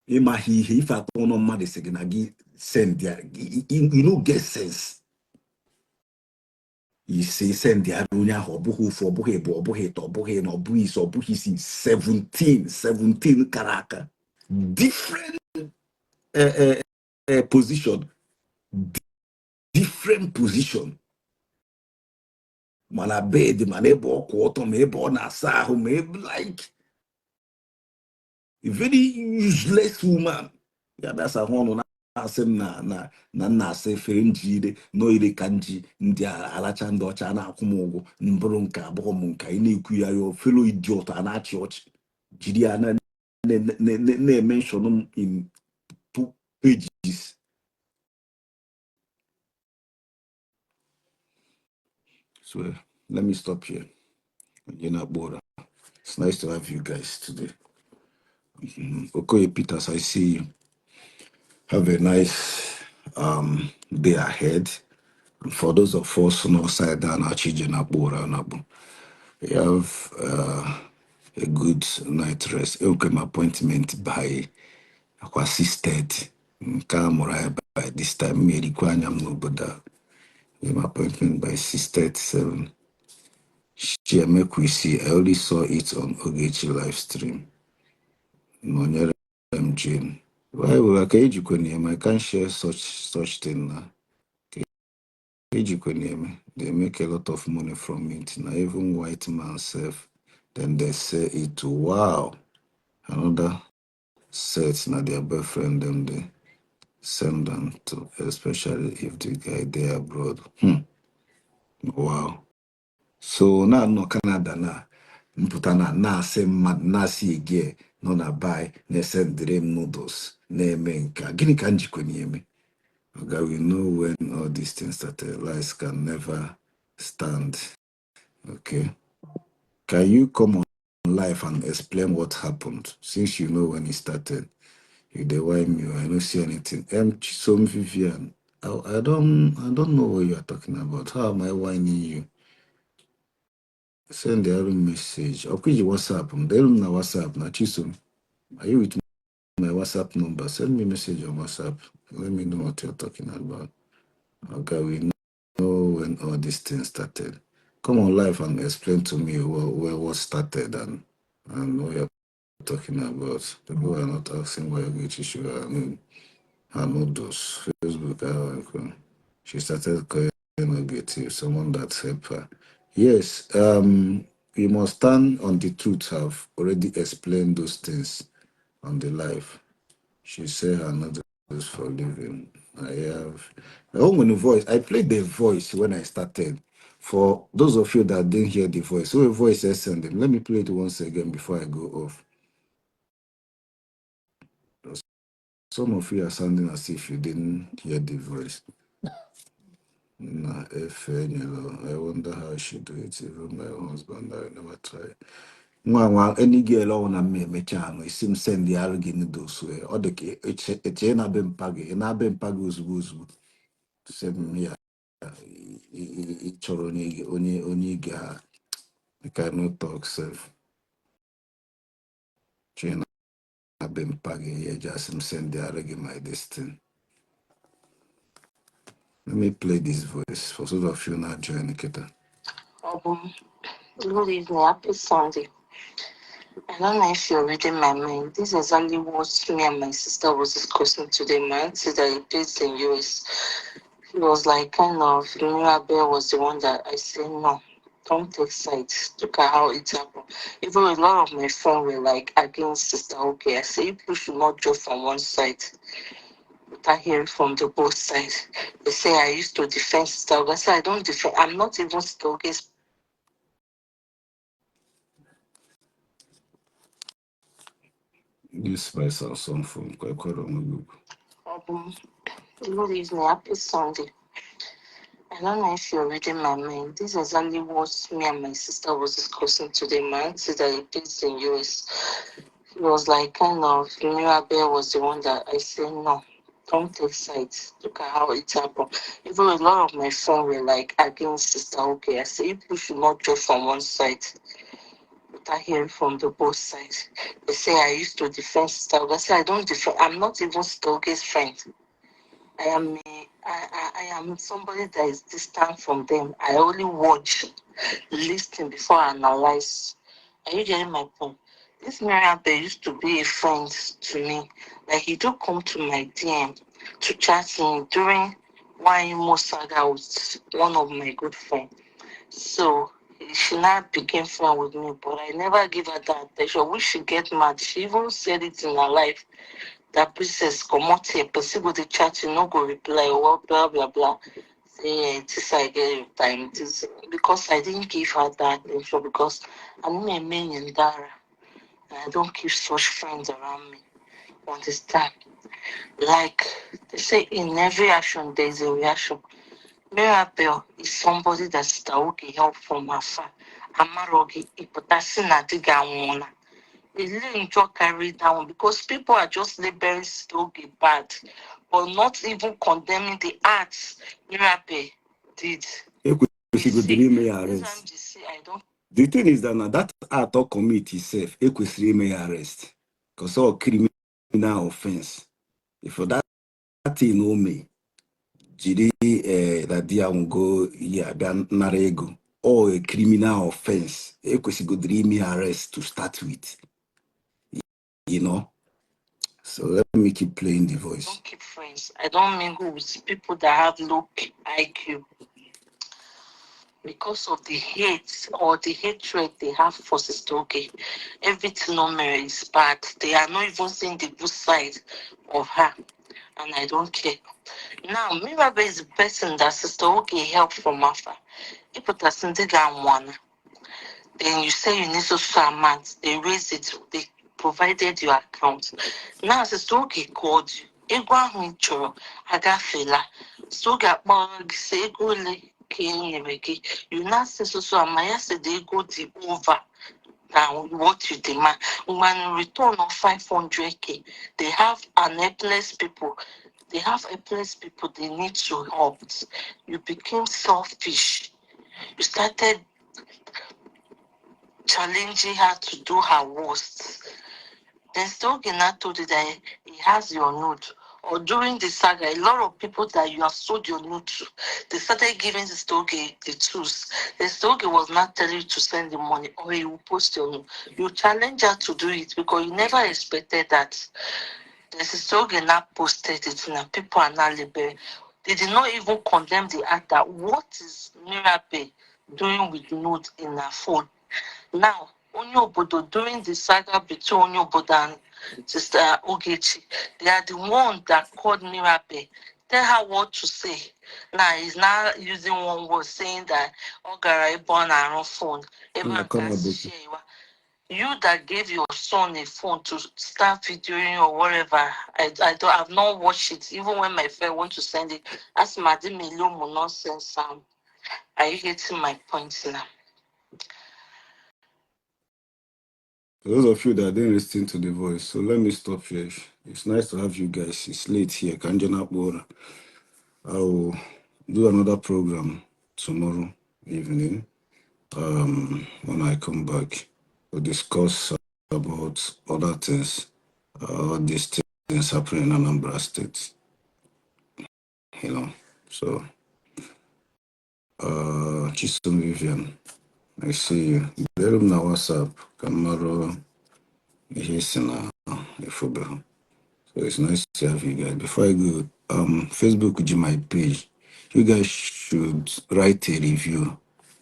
ịmaghị ihe ife atọ ọnụ mmadụ sị gị na gị send ya, you no get sense. Ise send ya onye ahụ, ọ bụghị ofu, ọ bụghị ịbụ, ọ bụghị ịtọ, ọ bụghị na ọ bụghị ise, ọ bụghị isii, 17, 17 kara aka, different position, different position, mana bed, mana ebe ọ kwụ ọtọ, ma ebe ọ na-asa ahụ, ma ebe, like a very useless woman ya bịa sa ahụ ọnụ na-asị m na na na nna asa efere nji ire nọ ire ka nji ndị alacha ndị ọcha na-akwụ m ụgwọ mbụrụ nke abụọ m nka ị na-ekwu ya ya fellow idiot a na-achị ọchị jiri ya na-emention m in pages. So let me stop here. It's nice to have you guys today. Okoye Peters, I see you. Have a nice day ahead. And for those of us on our side down, you have a good night rest. Okay, my appointment by akwa 6:30. Nke a mụrụ anyị by this time, merikwa anya m n'obodo a. My appointment by 6:37. Chiamekwisi, I only saw it on Ogechi live stream. Nonyere m Jane. Why will I I can't share such thing now. Ejikwa na-eme. They make a lot of money from it. Now even white man self, then they say it to wow. Another set na their boyfriend them they send them to, especially if the guy they abroad. Wow. So na nọ Canada na mpụta na na-asị mmadụ na-asị ege nọ na bai na-esendịrị m noodles na-eme nke a. Gịnị ka m jikwa na-eme? Oga, we know when all these things started. Lies can never stand. Okay. Can you come on live and explain what happened? Since you know when it started. You dey whine me, I don't see anything. M Chisom Vivian. I don't know what you are talking about. How am I whining you? Send the other message. Okay, you WhatsApp. Tell na WhatsApp. Na Chisom. Are you with my WhatsApp number? Send me message on WhatsApp. Let me know what you're talking about. Okay, we know when all these things started. Come on live and explain to me where what started and what you're talking about. People are not asking why which issue and not those. Facebook, she started calling negative, someone that helped her. Yes, we must stand on the truth. Have already explained those things on the live. She said her noodles for living. I have my own voice. I played the voice when I started. For those of you that didn't hear the voice, so a voice I send them. Let me play it once again before I go off. Some of you are sounding as if you didn't hear the voice. Nah, if I wonder how she do it. Even my husband, I never try. Nwa nwa any girl ọ na mme emecha ahụ isi m send ya arụ gị noodles wee ọ dị ka eche na be mpa gị ị na-abịa mpa gị ozugbo ozugbo sị m ya ị chọrọ onye onye onye ị ga. I cannot talk sef. Chee na be mpa gị ya eji asị m send ya arụ gị my destiny. Let me play this voice for those of you not joining kita. Good evening, happy Sunday. I don't know if you're reading my mind. This is exactly what me and my sister was discussing today. My auntie that is based in US. He was like kind of Mirabel was the one that I said no, don't take sides. Look at how it happened. Even a lot of my friends were like against Sister Okay. I say people should not judge from one side without hearing from the both sides. They say I used to defend Sister Okay. I say I don't defend. I'm not even Sister Oge's This my Samsung phone kwekwere onwe gị ugwu. Problem. Good evening, happy Sunday. I don't know if you're reading my mind. This is exactly what me and my sister was discussing today. My auntie that is based in US. He was like kind of Mirabel was the one that I said no, don't take sides. Look at how it happened. Even a lot of my friends were like against Sister Okay. I say people should not judge from one side without hearing from the both sides. They say I used to defend Sister Okay. I say I don't defend. I'm not even Sister Oge's friend. I am somebody that is distant from them. I only watch, listen before I analyze. Are you getting my point? This Mirabel used to be a friend to me. Like he do come to my DM to chat me during one saga with one of my good friends. So she now became friend with me, but I never give her that attention. We should get mad. She even said it in her life that princess comot here, person go dey chat, you no go reply, or blah blah blah. Say this I get time, this because I didn't give her that attention because I'm not a man in Dara. And I don't keep such friends around me. You understand? Like they say, in every action there is a reaction. Mirabel is somebody that Sister Oge help from afar. Amarogi, ịpụtasị na di gị anwụọla. Ele njọ carry down because people are just labeling Sister Oge bad, but not even condemning the acts Mirabel did. Ekwesịgodiri ime ya This arrest. time they say I don't The thing is that na that act ọ commit itself, ekwesịrị ime ya arrest because all criminal offense. If that thing o mee jiri na di ya nwụgo ihe abịa nara ego or a criminal offense, ekwesịgodiri ime ya arrest to start with. So let me keep playing the voice. Don't keep friends. I don't mingle with people that have low IQ. Because of the hate or the hatred they have for Sister Oge, everything o mere is bad. They are not even seeing the good side of her, and I don't care. Now, Mirabel is the person that Sister Oge helped from afar. Ịpụtasị ndị ga-anwụana. Then you say you need so so amount. They raise it. They provided your account. Now, Sister Oge called you. Ego ahụ ị chọrọ agafeela. Sister Oge akpọrọ gị sị ego ole ka e nyere gị. You now say so so amount. Ya sị the ego dị over than what you demand. When return of 500K, they have an helpless people. They have helpless people they need to help. You became selfish. You started challenging her to do her worst. Then Sister Oge now told you that he has your nude. Or during the saga, a lot of people that you have sold your nude to, they started giving Sister Oge the tools. The Sister Oge was not telling you to send the money or he will post your nude. You challenge her to do it because you never expected that. The Sister Oge now posted it and people are now labeling. They did not even condemn the act that what is Mirabel doing with nude in her phone? Now, Onye Obodo, during the saga between Onye Obodo and Sister Ogechi, they are the one that called Mirabel, tell her what to say. Now, he's now using one word saying that ọ gara ebe ọ na-arụ phone, ebe a ka share you that gave your son a phone to start videoing or whatever. I don't, I've not watched it. Even when my friend want to send it, ask Madam nonsense. Are you getting my point now? For those of you that didn't listen to the voice, so let me stop here. It's nice to have you guys. It's late here. Kanjana Bora. I will do another program tomorrow evening. When I come back, we'll discuss about other things, all these things happening in Anambra State. So, Chisom Vivian, I see you. Dere m na WhatsApp ka m mara ihe si na efubeghị. So it's nice to have you guys. Before I go, Facebook ji my page. You guys should write a review.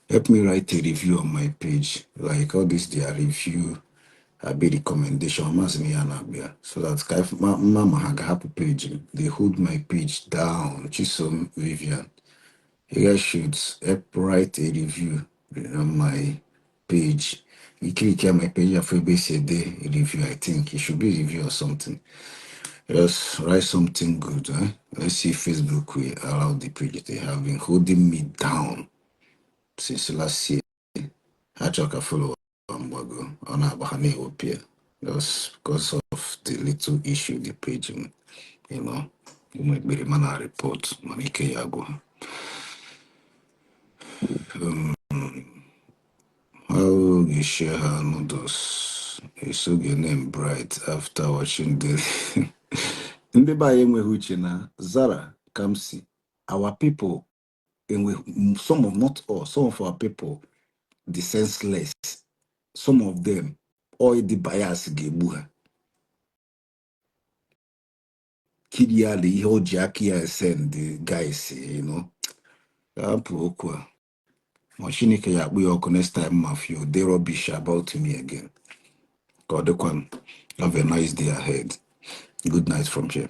Help me write a review on my page. Like all this their review, I be recommendation. Masị m ya na-abịa. So that ka mma ha ga-ahapụ page m. They hold my page down. Chisom Vivian. You guys should help write a review on my page. You click here my page, afọ ebe esi ede review. I think it should be review or something. Just write something good. Eh? Let's see if Facebook will allow the page. They have been holding me down since last year. Ha chọrọ ka follow mgbago ọ na-agba ha na-ewepụ ya just because of the little issue the page, ụmụ ekpere mana report mana ike ya agwụ ha. How you share her noodles? It's your name bright after watching the ndị be anyị enweghị uche na Zara Kamsi. Our people enwe some of, not all, some of our people, the senseless, some of them, all the bias ga-egbu ha. Kiri ya na ihe o ji aka ya send the guys. Hapụ okwu a ma Chineke ya akpụ ya ọkụ next time ma feel dey rubbish about me again. Ka ọ dịkwa. Have a nice day ahead. Good night from here.